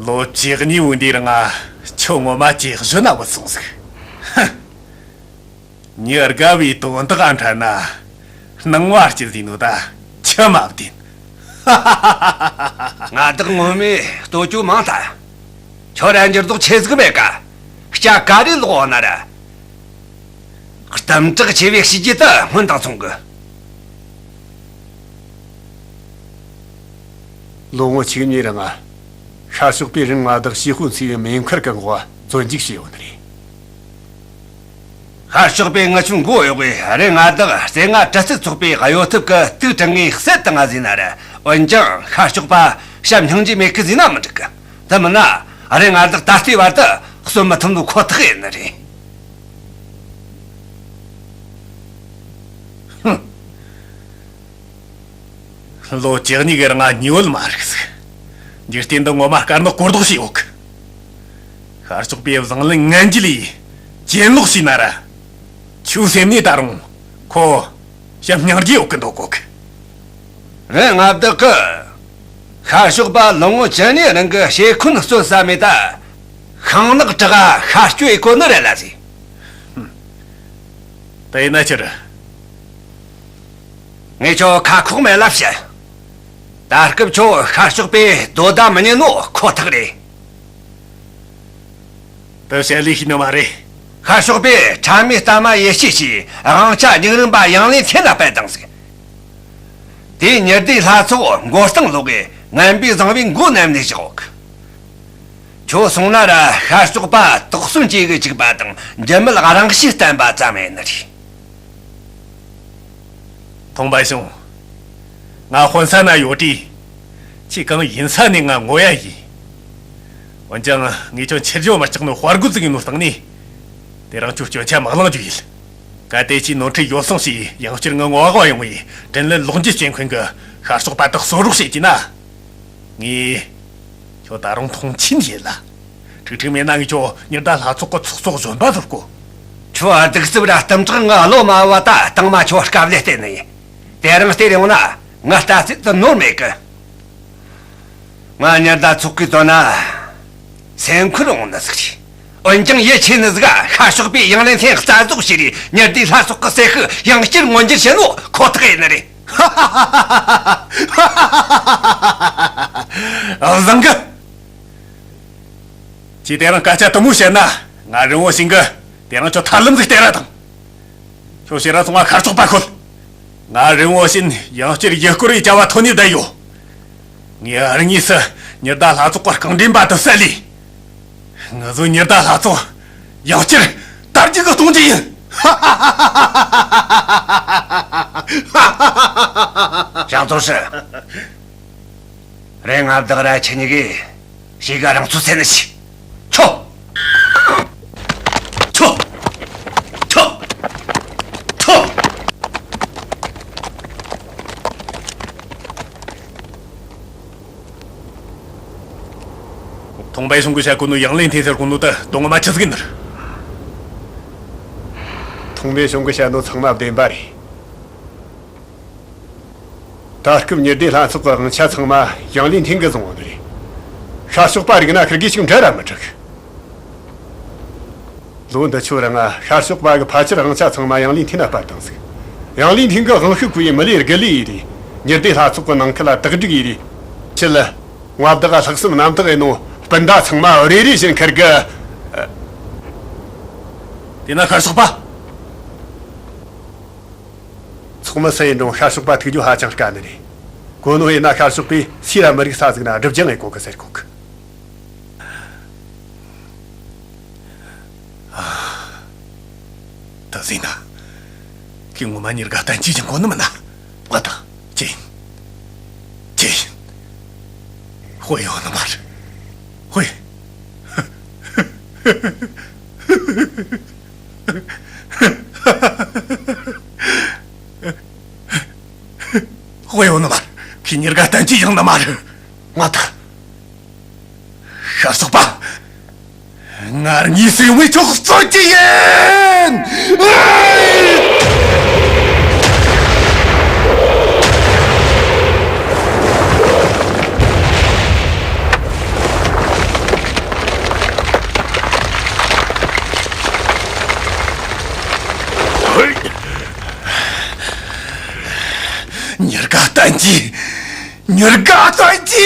ལོ་བཅུ་གཉིས་བོ་འདིར་ང་ཁྱོད་ངོ་མ་ཇེ་གཞོན་ན་བུད་སོང་ཟིག། ཧ། མྱི་དགའ་བའི་དོན་དག་འཕྲད་ན་སྣང་བ་སྐྱིད་ཟིན་ནོ་ད་ཆི་མ་བདེན། ང་བདག་ངོ་མས་ལྟོས་ཅོ་མང་ཐལ། ཁྱོད་ར་འགྱུར་ལྡོག་ཆེ་ཟིག་མེད་ཀ། སྐྱ་ག་རེ་ལོག་ན་ར། གཏུམ་དྲག་ཆེ་བའི་གཤིས་རྒྱུད་དུ་སྔོན་དང་མཚུངས་གི། ལོ་ངོ་གཅིག་གཉིས་རིང་ང་ཤར་ཕྱོགས་པའི་རིན་ང་བདག་ཞི་ཧུ་ཚེ་ཡི་མེ་མཁར་གི་འགོ་བ་བཙོན་འཇུག་བྱས་ཡོད་ནི་རེད། ཤར་ཕྱོགས་པའི་ངི་ཆུང་མགོ་གཡོག་པའི་རིན་ང་བདག་རྩེ་ལྔ་གྲི་རྩལ་ཚོགས་པའི་གཡོ་ཐབས་ཀྱི་དུག་དྲངས་ངེས་བསད་བཏང་ང་ཟེར་ན་ར། འོན་ཀྱང་ཤར་ཕྱོགས་པ་བྱམས་སྙིང་རྗེ་མེད་གི་ཟེར་ན་མི་འགྲིག་གི། དེ་མིན་ན་རིན་ང་བདག་ད་ལྟའི་བར་དུ་གསོན་མི་ཐུབ་ནོ་ཁོ་ཐག་ཡིན་ནི་རེད། ཧུམ། ལོ་བཅུ་གཉིས་གི་རིང་ང་ཉི་འོད་མ་རིག་ཟིག། འཇིག་རྟེན་འདི་ངོ་མ་དཀར་ནག་གོ་ལྡོག་བྱས་ཡོད་གི། ཤར་ཕྱོགས་པའི་བཟང་ལན་ངན་འཇལ་ཡེ་གྱེན་ལོག་བྱས་ན་ར། ཁྱོའི་སེམས་ནས་ད་རུང་ཁོ་བྱམས་སྙིང་རྗེ་ཡོད་གི་འདོད་གོ་གི། ངས་མངའ་བདག་གི་ཤར་ཕྱོགས་པ་ལོ་ངོ་བཅུ་ནས་རིང་གི་ཞེ་འཁོན་རྩོད་ས་མེད་ད། ཤིང་ནག་བྲག་ག་ཤར་སྐྱོད་ཡེ་གོ་ནི་རེད་ལ་ཟེ། དེ་ཡིན་ན་ཅི་རེད། ངས་ཁྱོད་ཁ་ཁོག་མེད་ལ་བཤད། ད་སྐབས་ཁྱོད་ཤར་ཕྱོགས་པས་དོ་ཟླ་མི་ཉན་ནོ་ཁོ་ཐག་རེད། དེ་བཤད་ལས་ཤེས་ནི་མ་རེད། ཤར་ཕྱོགས་པས་ཁྲ་མོའི་ལྟ་མ་ཡེ་ཤེས་ཀྱིས་དབང་ཆ་རྒྱུག་རིང་པ་ཡང་ལེ་ཐེན་ལ་སྤེལ་བཏང་ཟིག། དེས་ཉི་ཟླའི་ལྷ་ཚོགས་མགོ་རྟིང་སློག་གི་ངན་པའི་བཟང་པོའི་མགོ་མནན་ནས་བཞག་གི། ཁྱོད་སོང་ན་ར་ཤར་ཕྱོགས་པ་དོགས་ཟོན་བྱེད་གི་བཅུག་པ་དང་འཇིགས་མེད་རང་གཤིས་བསྟན་པ་ཙམ་ཡིན་ནི་རེད། ཐོང་པ་ཞུང་། ང་དཔོན་ས་ན་ཡོད་དུས། ཁྱེད་གང་ཡིན་ས་ནས་ང་ངོ་ཡ་ཡིན། འོན་ཀྱང་ངས་ཁྱོད་ཆེར་འཇོག་མི་སྐྲག་ནོ་དཔའ་རྒོད་ཟིག་ཡིན་ནོ་སྟེང་ནས། དེ་རིང་ཁྱོད་སྐྱོན་ཆ་མ་བླངས་རྒྱུ་ཡིན། གལ་ཏེ་ཁྱེད་ནོར་འཁྲུལ་ཡོ་བསྲང་བྱས་ཡང་བསྐྱར་ངའི་ངོ་ག་ཡོང་བས་དྲིན་ལན་ལོག་འཇལ་བྱེད་མཁན་གྱི་ཤར་ཕྱོགས་པ་དག་གསོད་རོགས་བྱེད་ཀྱིས་ན། ངས་ཁྱོད་ད་རུང་མཐོང་ཆེན་ཡེད་ལ། ཁྲིག་ཁྲིག་མེད་ན་ངས་ཁྱོད་ཉི་ཟླ་ལྷ་ཚོགས་ཀྱི་ཚོགས་གཙོ་གཞོན་པ་བཟོ་དགོ། ཁྱོད་གདུག་རྩུབ་ར་གཏུམ་དྲག་ངའི་བློ་མ་བབ་བ་ད་དང་མ་ཁྱོད་སྐབས་ལས་བལྟས་ནི་ཡིན། དེ་རིང་བལྟས་ཡོང་ན་ངའི་ལྟ་ཚུལ་དེ་ནོར་མེད་གི། ང་ཉི་ཟླ་ཚོགས་ཀྱི་དོན་ན་སེམས་ཁུར་འོང་ནི་ཟིག་རེད། འོན་ཀྱང་ཡིད་ཆེས་ནི་ཟིག་ག་ཤར་ཕྱོགས་པས་ཡང་ལེ་ཐེན་རྩ་རྫོགས་བྱས་རེ་ཉི་ཟླའི་ལྷ་ཚོགས་ཀྱི་ཟེར་ཤུགས་ཡང་བསྐྱར་མངོན་འགྱུར་བྱེད་ནོ་ཁོ་ཐག་ཡིན་ནི་རེད། བཟང་གི། ཁྱེད་དེ་རིང་སྐད་ཆ་དེ་མོ་བཤད་ན་ང་རིན་བོ་ཞིང་གི་དེ་རིང་ཁྱོད་ཐར་ལམ་ཟིག་སྟེར་ར་དང་། ཁྱོད་ཕྱིར་ར་སོང་ང་ཤར་ཕྱོགས་པ་ཁོལ། ང་རིན་བོ་ཞིང་ཡང་བསྐྱར་ཡུལ་སྐོར་བའི་བྱ་བ་ཐོན་ནས་བསྡད་ཡོད། ངས་ཨ་རི་དངོས་སུ་ཉི་ཟླ་ལྷ་ཚོགས་པ་རྐང་འདྲེན་པ་དེ་བསད་ལས། ང་ཚོའི་ཉི་ཟླ་ལྷ་ཚོགས་ཡང་བསྐྱར་དར་རྒྱས་གི་གཏོང་རྒྱུ་ཡིན། ཞང་ཏོ་ཧྲི། རེད། མངའ་བདག་ར་ཁྱེད་གཉིས་ཀས་ཞེ་གི་རང་ཚོད་ཟེར་ནི་ཞིག་ཁྱོ། ཁྱོ། ཁྱོ། ཁྱོ། ཐོང་པའི་ཞུང་གིས་བཤད་གོ་ནོ་ཡང་ལེ་ཐེན་ཟེར་གོ་ནོ་ད་དོན་ངོ་མ་ཆི་ཟིག་ཡིན་ནི་རེད། ཐོང་པའི་ཞུང་གིས་བཤད་ནོ་ཚང་མ་བདེན་པ་རེད། ད་སྐབས་ཉི་ཟླའི་ལྷ་ཚོགས་ཀྱི་དབང་ཆ་ཚང་མ་ཡང་ལེ་ཐེན་གིས་བཟུང་བ་ནི་རེད། ཤར་ཕྱོགས་པ་རིག་ན་ཁིར་གིས་ཞིག་འདྲ་ར་མི་འགྲིག་ལོ་འདི་ཆོ་རིང་ང་ཤར་ཕྱོགས་པ་གིས་ཕལ་ཆེར་དབང་ཆ་ཚང་མ་ཡང་ལེ་ཐེན་ན་སྤར་བཏང་ཟིག་ཡང་ལེ་ཐེན་གིས་དབང་ཤུགས་བཀོལ་ཡེ་མི་ལས་དགུ་ལས་ཡེ་རེ། ཉི་ཟླའི་ལྷ་ཚོགས་ཀྱི་ནང་ཁུལ་ལ་དག་སྒྲིག་ཡེ་རེ། ཕྱི་ལ། མངའ་བདག་ག་ལྷག་བསམ་རྣམ་དག་ཡེ་ནོ་སྤུན་ཟླ་ཚང་མ་རེ་རེ་བཞིན་ཁིར་གིས། དེ་ན་ཤར་ཕྱོགས་པ། ཚོགས་མི་སུ་ཡིན་རུང་ཤར་ཕྱོགས་པ་ཐུག་རྒྱུ་ཧ་ཅང་དཀའ་ནི་རེད། གོ་ནོ་ཡིན་ན་ཤར་ཕྱོགས་པས་སུས་ར་མི་རིག་ས་ཟིག་ན་སྒྲུབ་སྦྱང་ཡེ་གོ་གི་ཟེར་གོ་གི། ད་ཟིན་ན། ཁྱེད་ངོ་མ་ཉེར་དགའ་བསྟན་བཅོས་ཀྱི་མགོ་ནི་མིན་ན། ང་དང་། ཅི་ཡིན། ཅི་ཡིན། དཔེ་ཡོད་ནི་མ་རེད། དཔེ། དཔེ་ཡོད་ནི་མ་རེད། ཁྱེད་ཉེར་དགའ་བསྟན་བཅོས་ཡིན་ནི་མ་རེད། ང་དང་། ཤར་ཕྱོགས་པ། ང་གཉིས་སུ་ཡོང་བའི་ཕྱོགས་གཙོ་གཅིག་ཡིན། ཉེར་དགའ་བསྟན་བཅོས། ཉེར་དགའ་བསྟན་བཅོས།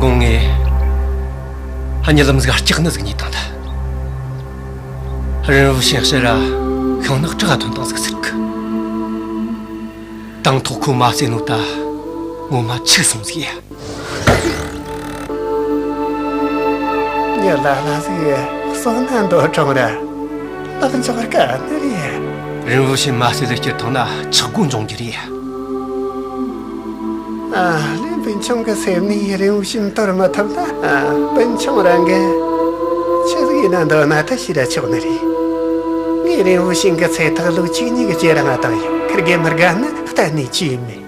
དགོངས་ངས་གཉིད་ལམ་ཟིག་སྐྱག་ནི་ཟིག་ཉིད་དང་ད། རིན་བུ་ཤིང་ཕྱིར་ར་ཤིང་ནག་བྲག་ཐོན་དང་ཟིག་ཟེར་གི། དང་ཐོག་ཁོ་མ་བསད་ནོ་ད་ངོ་མ་འཆུག་སོང་ཟིག་ཡ། མྱི་ལ་ལ་ཟིག་གསོད་ན་འདོད་གྲོང་ར་ལག་འཇོག་དཀའ་ནི་རེད། རིན་བུ་ཤིང་མ་བསད་ལས་སྐྱུར་ཐང་ན་ཆག་སྒོ་འབྱུང་རྒྱུ་རེད། ཨ་ལེ། སྤུན་ཆུང་གི་སེམས་ནས་རིན་བུ་ཤིང་དོར་མི་ཐུབ་ན། ཨ། སྤུན་ཆུང་རང་གི་ཆི་ཟིག་ཡིན་ན་འདོད་ན་ད་ཤི་ར་ཆོག་ནི་རེད། ངས་རིན་བུ་ཤིང་གི་ཚེ་ཐག་ལོ་བཅུ་གཉིས་གི་ཇེ་རིང་ང་བཏང་ཡོད། ཁིར་གེ་མི་དགའ་ན་གཏན་ནས་ཅི་ཡིན་མེད།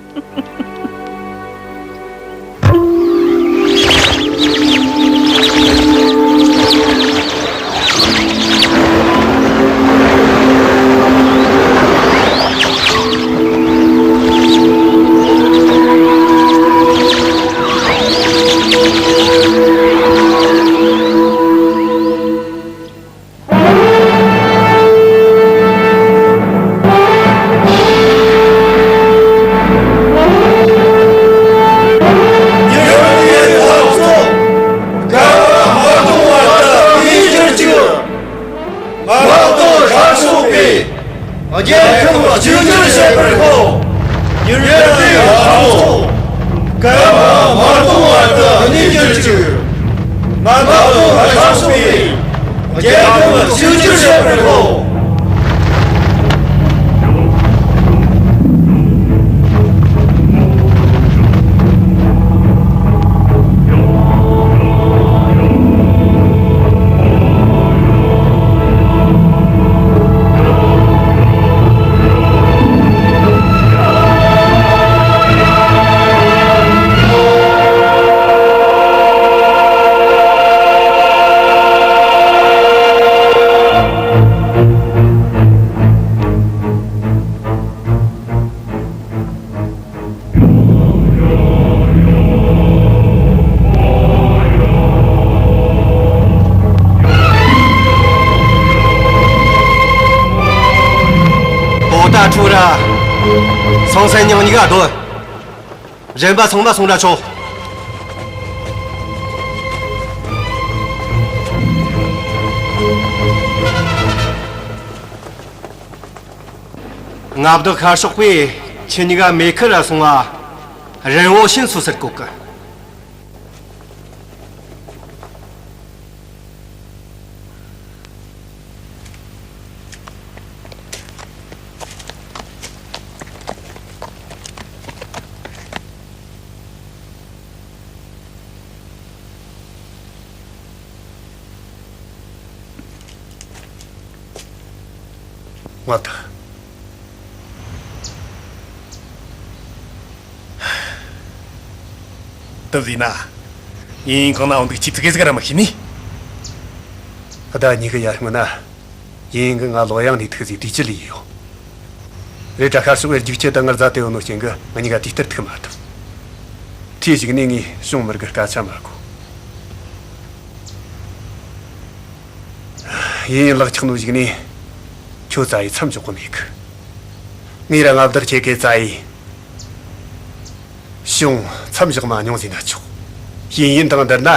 དམག་དོན་ཤར་ཕྱོགས་པས་རྒྱལ་ཁམས་གཅིག་གྱུར་བྱེད་པར་ཤོག། ཉིན་རེའི་ལྷ་ཚོགས་བསྐལ་པ་མ་སྟོང་བར་དུ་གནས་གྱུར་ཅིག། དམག་དོན་ཤར་ཕྱོགས་པས་རྒྱལ་ཁམས་གཅིག་གྱུར་བྱེད་པར་ཤོག། པོ་ཏ་ཁྲུ་ར་སང་སན་ཉང་གཉིས་ཀ་སྡོད། གཞན་པ་ཚང་མ་སོང་ར་ཆོག། མངའ་བདག་ཤར་ཕྱོགས་པས་ཁྱེད་གཉིས་ཀ་མེ་ཁུར་ར་སོང་ང་རིན་བོ་ཤིན་སུ་ཟེར་གོ་གི། མངའ་བདག། དེ་བཟས་ན། ཡིན་ཡིན་གང་ན་འོང་འདུག་ཅི་ཙི་གེ་ཟིག་ར་མི་ཤེས་ནི། ཟླ་གཉིས་གི་ཡར་སྔོན་ན། ཡིན་ཡིན་གི་ང་ལོ་ཡང་ནས་ཐུག་ཟིག་དུས་ཅི་ལས་ཡོད། རེད་དྲ་ཤར་ཕྱོགས་པའི་རྒྱུག་ཁྱི་དང་ངར་རྫ་དེ་ཡོད་ནོ་རྐྱེན་གི་ང་གཉིས་ཀ་དུས་ལྟར་ཐུག་མ་ཐུབ། དེའི་གཞུག་ནས་ངས་ཞུང་མི་རིགས་གི་སྐད་ཆ་མ་གོ། ཡིན་ཡིན་ལག་ཆགས་ནོ་གཞུག་ནས་ཁྱོད་རྩ་ཡི་མཚམས་འཇོག་གི་མེད་གི། ངས་ར་མངའ་བདག་ཁྱེད་ཀྱི་རྩ་ཡི་ཞུང་མཚམས་བཞག་མ་མྱོང་ཟེར་ན་ཆོག། ཡིན་ཡིན་དང་བསྡུར་ན་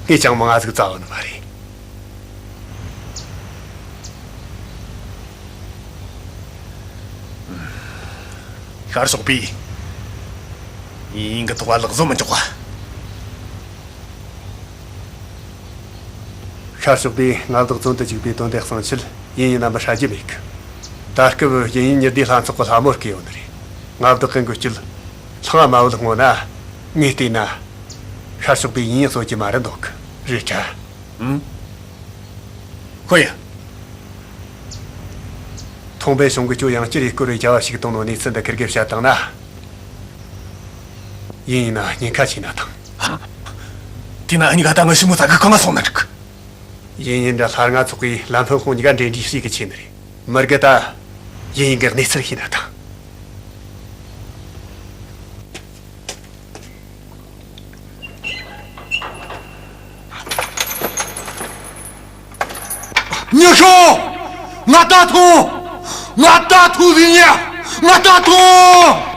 ངས་ཅང་མང་ང་ཟིག་རྩ་བ་ནི་མ་རེད། ཤར་ཕྱོགས་པས་ཡིན་ཡིན་གི་ཐོག་ལ་ལག་བཟོ་མི་འཇོག་པ། ཤར་ཕྱོགས་པས་མངའ་བདག་བཙོན་དུ་བཅུག་པའི་དོན་དེ་གསང་ཆེད་ཡིན་ཡིན་རྣམ་པར་ཧྲ་རྒྱུ་མེད་གི། ད་སྐབས་ཡིན་ཡིན་ཉི་ཟླའི་ལྷ་ཚོགས་ཀྱི་ལྷ་མོར་བསྐོས་ཡོད་ནི་རེད། མངའ་བདག་གི་འགུལ་སྐྱོད་ལྷང་ང་མ་བུད་སྔོན་ན། ངས་བལྟས་ན། ཤར་ཕྱོགས་པས་ཡིན་ཡིན་གསོད་རྒྱུ་མ་རེད་འདོད་གི། རེད་དྲ། ཨང་། ཁོ་ཡ། ཐོང་པའི་ཞུང་གི་ཅོ་ཡང་སྤྱིར་ཡི་སྐོར་རེ་རྒྱ་བ་ཞིག་གཏོང་ནོ་གནས་ཚུལ་འདི་ཁིར་གེ་བཤད་བཏང་ན། ཡིན་ཡིན་ན་ཉེན་ཁ་ཆེ་ན་ཐང་། དེ་ན་ཨ་ཉི་ག་ད་ང་ཞི་མོ་ཙ་གི་གང་ང་སོང་ན་འགྲིག། ཡིན་ཡིན་འདྲ་ལྷ་རྔ་ཚོགས་ཀྱི་ལམ་ཕུན་ཁོང་གཉིས་ཀ་འབྲེལ་འདྲིས་ཞིག་གི་ཆེ་ནི་རེད། མི་རྒི་ད་ཡིན་ཡིན་གི་གནས་ཚུལ་ཤེས་ན་ཐང་། ཉི་ཤོ། ང་ད་ཐུང་། ང་ད་ཐུང་ཟིན་ཡ། ང་ད་ཐུང་།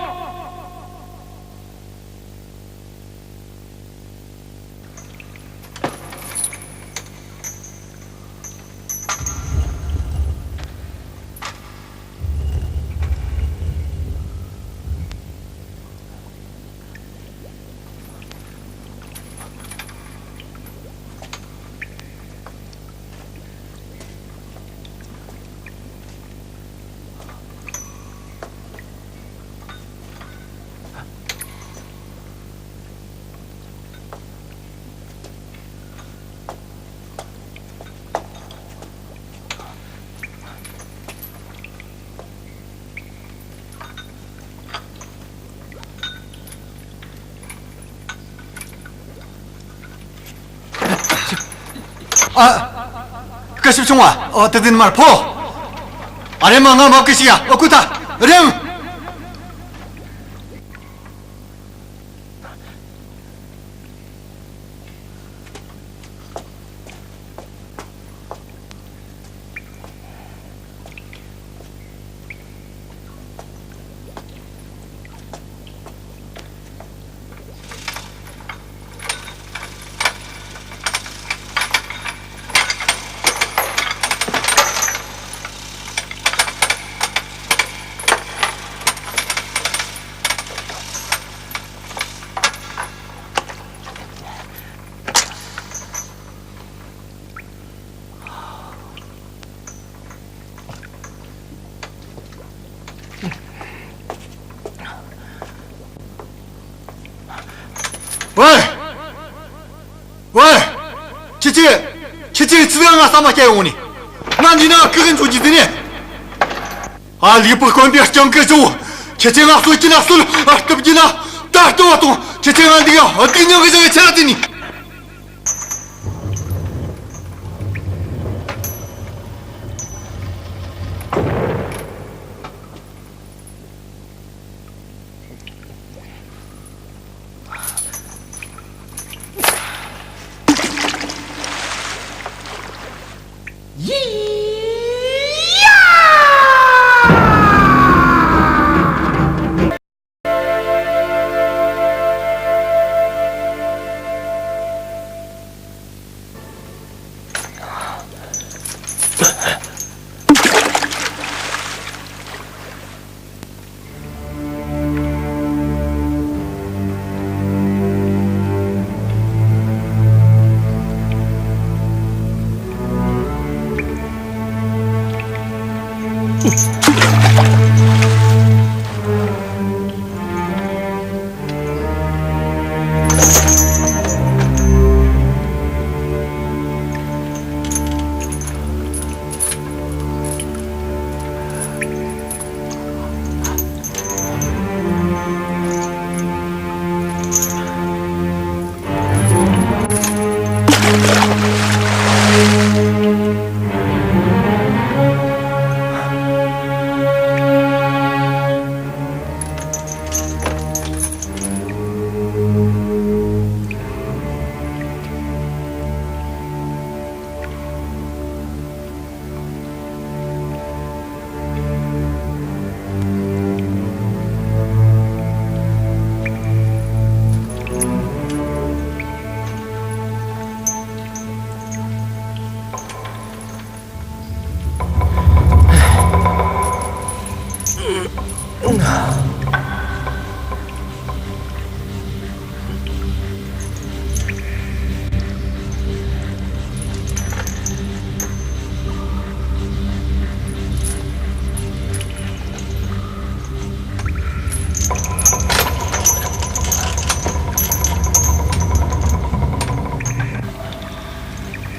ཨ། སྐུ་ཞབས་ཆུང་བ། ཨ། དེ་དེ་ནི་མར་ཕོ། ཨ། རེམ་མ་ང་མ་སྐུ་ཞིག་ཡ། ཨ། ཁུ་ཐ། རེམ། ཝེ། ཝེ། ཁྱེད་ཚོས། ཁྱེད་ཚོས་ཅི་ལ་ང་ཟ་མ་སྐྱེལ་ཡོང་ནི། ང་འདི་ན་ཁི་གི་འཇུག་རྒྱུ་ཟེར་ནས། ཨ། ལུས་པོ་དཀོན་པའི་སྤྱང་ཀི་ཚོ། ཁྱེད་ཚོས་ང་གསོད་ཀྱི་ན་གསོད། ཨ། གཏུབ་ཀྱི་ན་ད་གཏུབ་བ་དང་། ཁྱེད་ཚོས་ང་འདི་ཡ་སྡུག་མྱོང་གི་བཟོ་བའི་ཆེད་ལ་བརྩིས་ནི།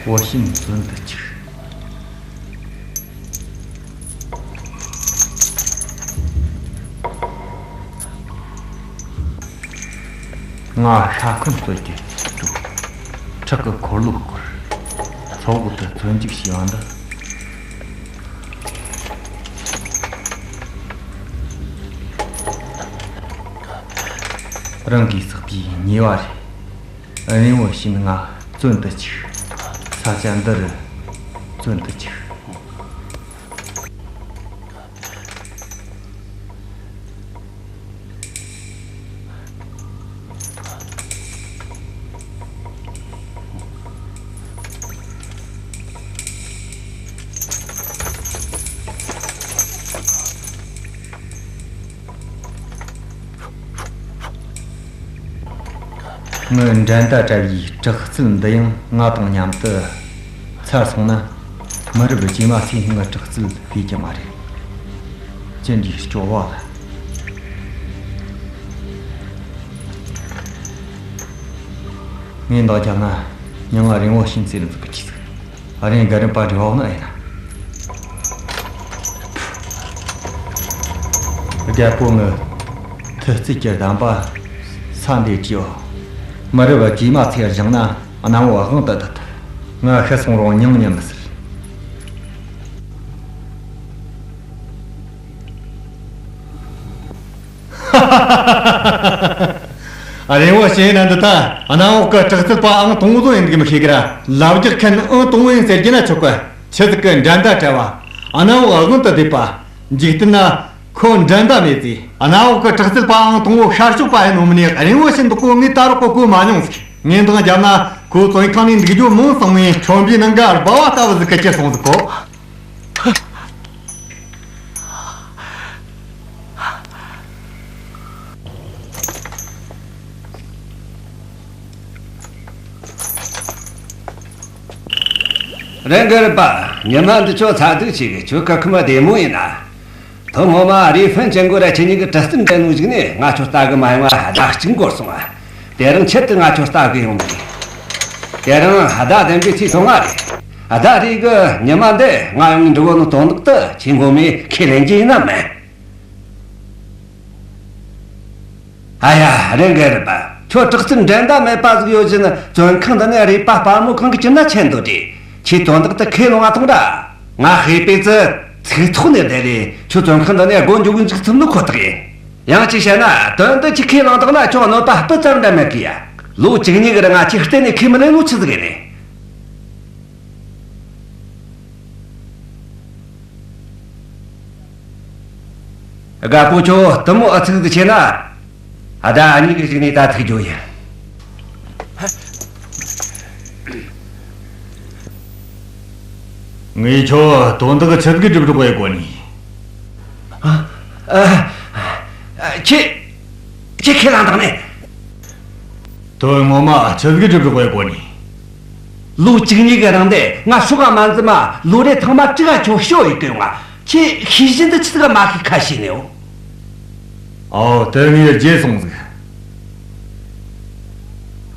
བོ་ཤིན་བཙོན་དུ་བཅུག། ང་ཤ་འཁོན་རྩོད་ཀྱི་དུས། ཁྲག་གི་འཁོར་ལོ་བསྐོར། ཚོགས་འོག་ཏུ་བཙོན་འཇུག་བྱས་པ་འདི། རང་གིས་བསགས་པའི་ཉེས་པ་རེད། རིན་བོ་ཤིན་ང་བཙོན་དུ་བཅུག། ས་ཆ་འདི་རུ་བཙོན་དུ་བཅུག། ངའི་འགྲན་ཟླ་བྲལ་བའི་དྲག་རྩལ་འདི་ཡང་ང་དང་མཉམ་དུ་ཚར་སོང་ན། མི་རབས་རྗེས་མ་ཚོས་ངའི་དྲག་རྩལ་ཤེས་ཀྱི་མ་རེད། ཅི་འདྲའི་སྐྱོ་བ་ལ། ངས་འདང་རྒྱབ་ན། མྱིང་ང་རིན་བོ་ཤིན་ཟེར་འཛུགས་གི་ཆི་ཟིག། ཨ། རིན་ག་རིན་པ་འབྲི་བ་ནི་ཨེ་ན། རྒྱལ་པོ་ངི་མཐུ་རྩལ་གྱི་གདམས་པ་ས་འདིར་བྲིས་པ། མི་རབས་རྗེས་མ་ཚོས་སྦྱངས་ན་གནམ་འོག་དབང་དུ་བསྡུ་ཐུབ། ང་ཤི་སོང་རུང་མྱིང་ཉན་མི་སྲིད། ཨ། རེ་བ་བྱས་ན་འདི་ད་གནམ་འོག་གི་དྲག་རྩལ་པ་ཨང་དང་པོ་ཡིན་གི་མི་ཤེས་གི་ར། ལབ་རྒྱག་མཁན་ཨང་དང་པོ་ཡིན་ཟེར་རྒྱུ་ན་ཆོག་གི། ཆི་ཟིག་གི་འགྲན་ཟླ་བྲལ་བ། གནམ་འོག་དབང་དུ་བསྡུས་པ། འཇིག་རྟེན་ན་ཁོ་འགྲན་ཟླ་མེད་ཟེར། གནམ་འོག་གི་དྲག་རྩལ་པ་ཨང་དང་པོ་ཤར་ཕྱོགས་པ་ཡིན་ནོ་མིན་ནས། རིང་བོ་ཞིག་འདུག་གོ། ངས་ད་རག་གོ་གོ་མ་མྱོང་ཟིག། ངས་འདང་བརྒྱབ་ན་ཁོ་བཙོན་ཁང་ནས་འདུག་རྒྱུ་མང་སོང་ངས། ཁྲོན་པའི་ནང་གི་སྦལ་བ་ལྟ་བུ་ཟིག་གི་གྱུར་སོང་ཟིག་གོ། རེད་གི་རེད་པ། ཉི་མ་འདི་ཁྱོད་ཚ་གདུག་ཆེ་གི། ཁྱོད་སྐུ་ཁམས་བདེ་མོ་ཡིན་ན། ཐོག་ངོ་མ་རི་ཧྥན་ཅན་གོ་ར་ཁྱེད་གཉིས་ཀྱི་གྲི་རྩལ་འགྲན་ནོ་ཞིག་ནས་ང་ཁྱོད་ལྟ་གི་མ་ཡོང་བ་ཟླ་གཅིག་འགོར་སོང་བ། དེ་རིང་ཆེད་དུ་ང་ཁྱོད་ལྟ་གི་ཡོང་གི། དེ་རིང་ཟླ་བདུན་པའི་ཚེས་བཅོ་ལྔ་རེད། ཟླ་རེ་གི་ཉི་མ་འདི་ང་ཡོང་ངས་འགྲོ་གོ་ནོ་དོན་དག་དེ་ཁྱེད་ངོ་མས་ཁས་ལེན་རྒྱུ་ཡིན་ནམ་མིན། ཨ་ཡ། རེད་གི་རེད་པ། ཁྱོད་དྲག་རྩལ་འགྲན་ཟླ་མེད་པ་ཟིག་ཡོད་བཞིན་བཙོན་ཁང་འདི་ནས་རུས་པ་སྤར་མོ་གང་གི་གྱུར་ན་ཆི་འདོད་རེད། ཁྱེད་དོན་དག་དེ་ཁས་ལོངས་ང་ཐོངས་ར། ང་ཧེ་པེ་ཙི་ཚིག་ཐོག་ནས་བསྡད་རེད། ཁྱོད་བཙོན་ཁང་འདི་ནས་སྒོ་འགྱོ་གི་འཇུག་ཐུབ་ནི་ཁོ་ཐག་ཡིན། ཡང་གཅིག་བཤད་ན་དོན་དེ་ཁྱེད་ཁས་བླངས་བཏང་ན་ཁྱོད་གནོད་པ་སྤུ་ཙམ་ར་མེད་གི་ཡ། ལོ་བཅུ་གཉིས་གི་རིང་ང་ཁྱེད་གཏན་ནས་ཁས་མི་ལེན་ནོ་ཆི་ཟིག་ཡིན་ནས། དགའ་པོ་ཁྱོད་དེ་མོ་ཨུ་ཚུགས་ཟིག་ཆེ་ན། ཨ། ཟླ་གཉིས་ཀྱི་གཞུག་ནས་ད་ཐུག་རྒྱུ་ཡིན། ངས་ཁྱོད་དོན་དག་ཆི་ཟིག་སྒྲུབ་རོགས་ཡེད་གོ་ནི། ཨ། ཨ། ཁྱེད། ཁྱེད་ཁས་བླངས་བཏང་ནས། དོན་ངོ་མ་ཆི་ཟིག་སྒྲུབ་རོགས་ཡེད་གོ་ནི། ལོ་བཅུ་གཉིས་གི་རིང་དེ་ང་སྲོག་ག་མ་འཛེམ་མ་ལོ་རེ་ཐེངས་མ་དྲུག་ག་ཁྱོད་ཞུ་ཡི་གི་ཡོང་ང་། ཁྱེད་ཤེས་བཞིན་དུ་ཆི་ཟིག་མ་ཤེས་ཁ་ཤས་ནས་འོ། ཨོ། དེ་ངས་བརྗེད་སོང་ཟིག།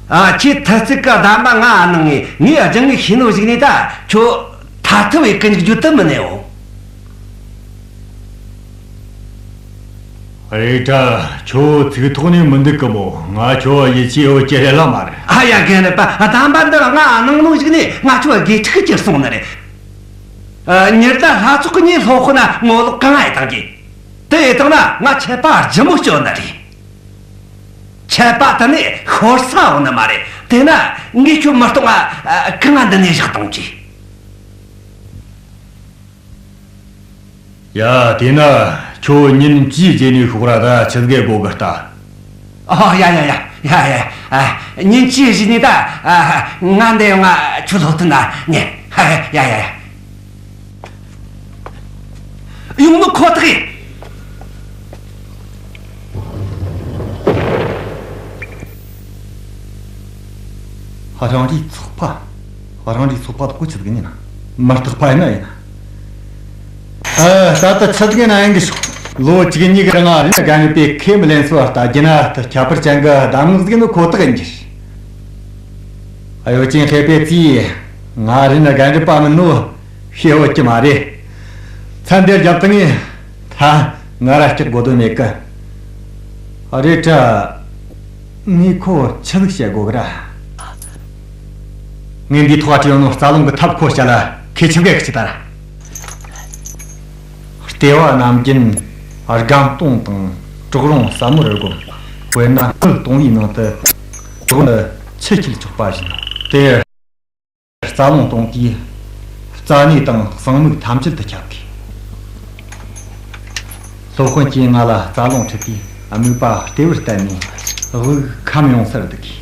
ཨ། ཁྱེད་ཐ་ཚིག་གི་གདམས་པ་ང་གནང་ངས། ངས་སྦྱང་ངས་ཤེས་ནོ་ཞིག་ནས་ད་ཁྱོད་ཐ་ཐུབ་བའི་ཀུན་སྤྱོད་དུ་མི་གནས་འོ། རེད་དྲ། ཁྱོད་ཚིག་ཐོག་ནས་མི་འདུག་གི་མོ། ང་ཁྱོད་ཡིད་ཆེས་ཡོད་ཀྱི་རེད་ལ་མ་རེད། ཨ་ཡ། རྒན་རབས་པ། གདམས་པ་འདི་ང་གནང་ནོ་ཞིག་ནས་ང་ཁྱོད་དགེ་ཕྲུག་གི་གྱུར་སོང་ནི་རེད། ཨ། ཉི་ཟླ་ལྷ་ཚོགས་ཀྱི་ཉིན་སློབ་དཔོན་ན་ངོ་ལོག་གང་ཡེ་བཏང་གི། དེ་ཡེ་བཏང་ན་ང་ཆད་པ་ལྗིད་མོ་གཅོད་ནི་རེད། ཆད་པ་དེ་ནས་ཤོར་ས་ཡོད་ནི་མ་རེད། དེ་ན་ངས་ཁྱོད་མི་གཏོང་ང་། ཨ། གང་ང་འདི་ནས་བཞག་གཏོང་གི། ཡ། དེས་ན་ཁྱོད་ཉིན་བཅུའི་རྗེས་ནས་ཤོག་ར། ད་ཆི་ཟིག་དགོ་གི་ལྟ། ཨོ་ཡ་ཡ་ཡ་ཡ་ཡ། ཨ། ཉིན་བཅུའི་རྗེས་ནས་ད། ཨ། ང་འདི་ཡོང་ང་ཁྱོད་སློབ་ཐུན་ན་ཉན། ཡ་ཡ་ཡ། ཡོང་ནི་ཁོ་ཐག་ཡིན། རང་རེའི་ཚོགས་པ། རང་རེའི་ཚོགས་པ་དག་གོ་ཆི་ཟིག་ཡིན་ན། མི་རྟག་པ་ཡིན་ན་ཡིན་ན། ཨ། ད་ལྟ་ཆི་ཟིག་ཡིན་ན་ཡིན་གི་ཤོག། ལོ་བཅུ་གཉིས་གི་རིང་ང་རིན་རྒན་རབས་པས་ཁས་མི་ལེན་སོ་ལྟ་རྒྱུ་ན། ད་ཁྱད་པར་ཅན་གི་གདམས་ངག་ཟིག་ནི་ཁོ་ཐག་ཡིན་གྱི། ཨ། ཡོ་ཅིན་ཧེ་པེ་ཙི། ང་རིན་རྒན་རབས་པ་མིན་ནོ་ཤེས་ཡོད་ཀྱི་མ་རེད། ཚན་འདིར་རྒྱབ་ཏུ་ངས་ད་ང་ར་སྐྲག་དགོས་དོན་མེད་གི། ཨ། རེད་དྲ། ངས་ཁོ་ཆི་ཟིག་བཤད་དགོས་གི་ར། ངས་འདིའི་ཐོག་བྲིས་ཡོད་ནོ་རྩ་རླུང་གི་ཐབས་ཁོ་བཤད་ལ་ཁེ་ཆི་གེ་ཁི་ཆི་ད་ར། ལྟེ་བ་ནམ་རྒྱུན་སྒམ་སྟོང་དང་གྲོག་རོང་ཟབ་མོ་རུ་བསྒོམ། དཔེར་ན་སྣོད་སྟོང་བའི་ནང་དུ་གྲོག་རོང་ཆུ་འཁྱིལ་ཆོག་པ་བཞིན། དེ་རྩ་རླུང་སྟོང་གིས་རྩ་གནས་དང་གསང་མིག་ཐམས་ཅད་དུ་ཁྱབ་གི། སློབ་དཔོན་གྱིས་ང་ལ་རྩ་རླུང་ཁྲིད་དུས་མིག་པ་ལྟེ་བར་གཏད་ནས་དབུགས་ཁམས་ཡོང་སར་བསྡུ་གི།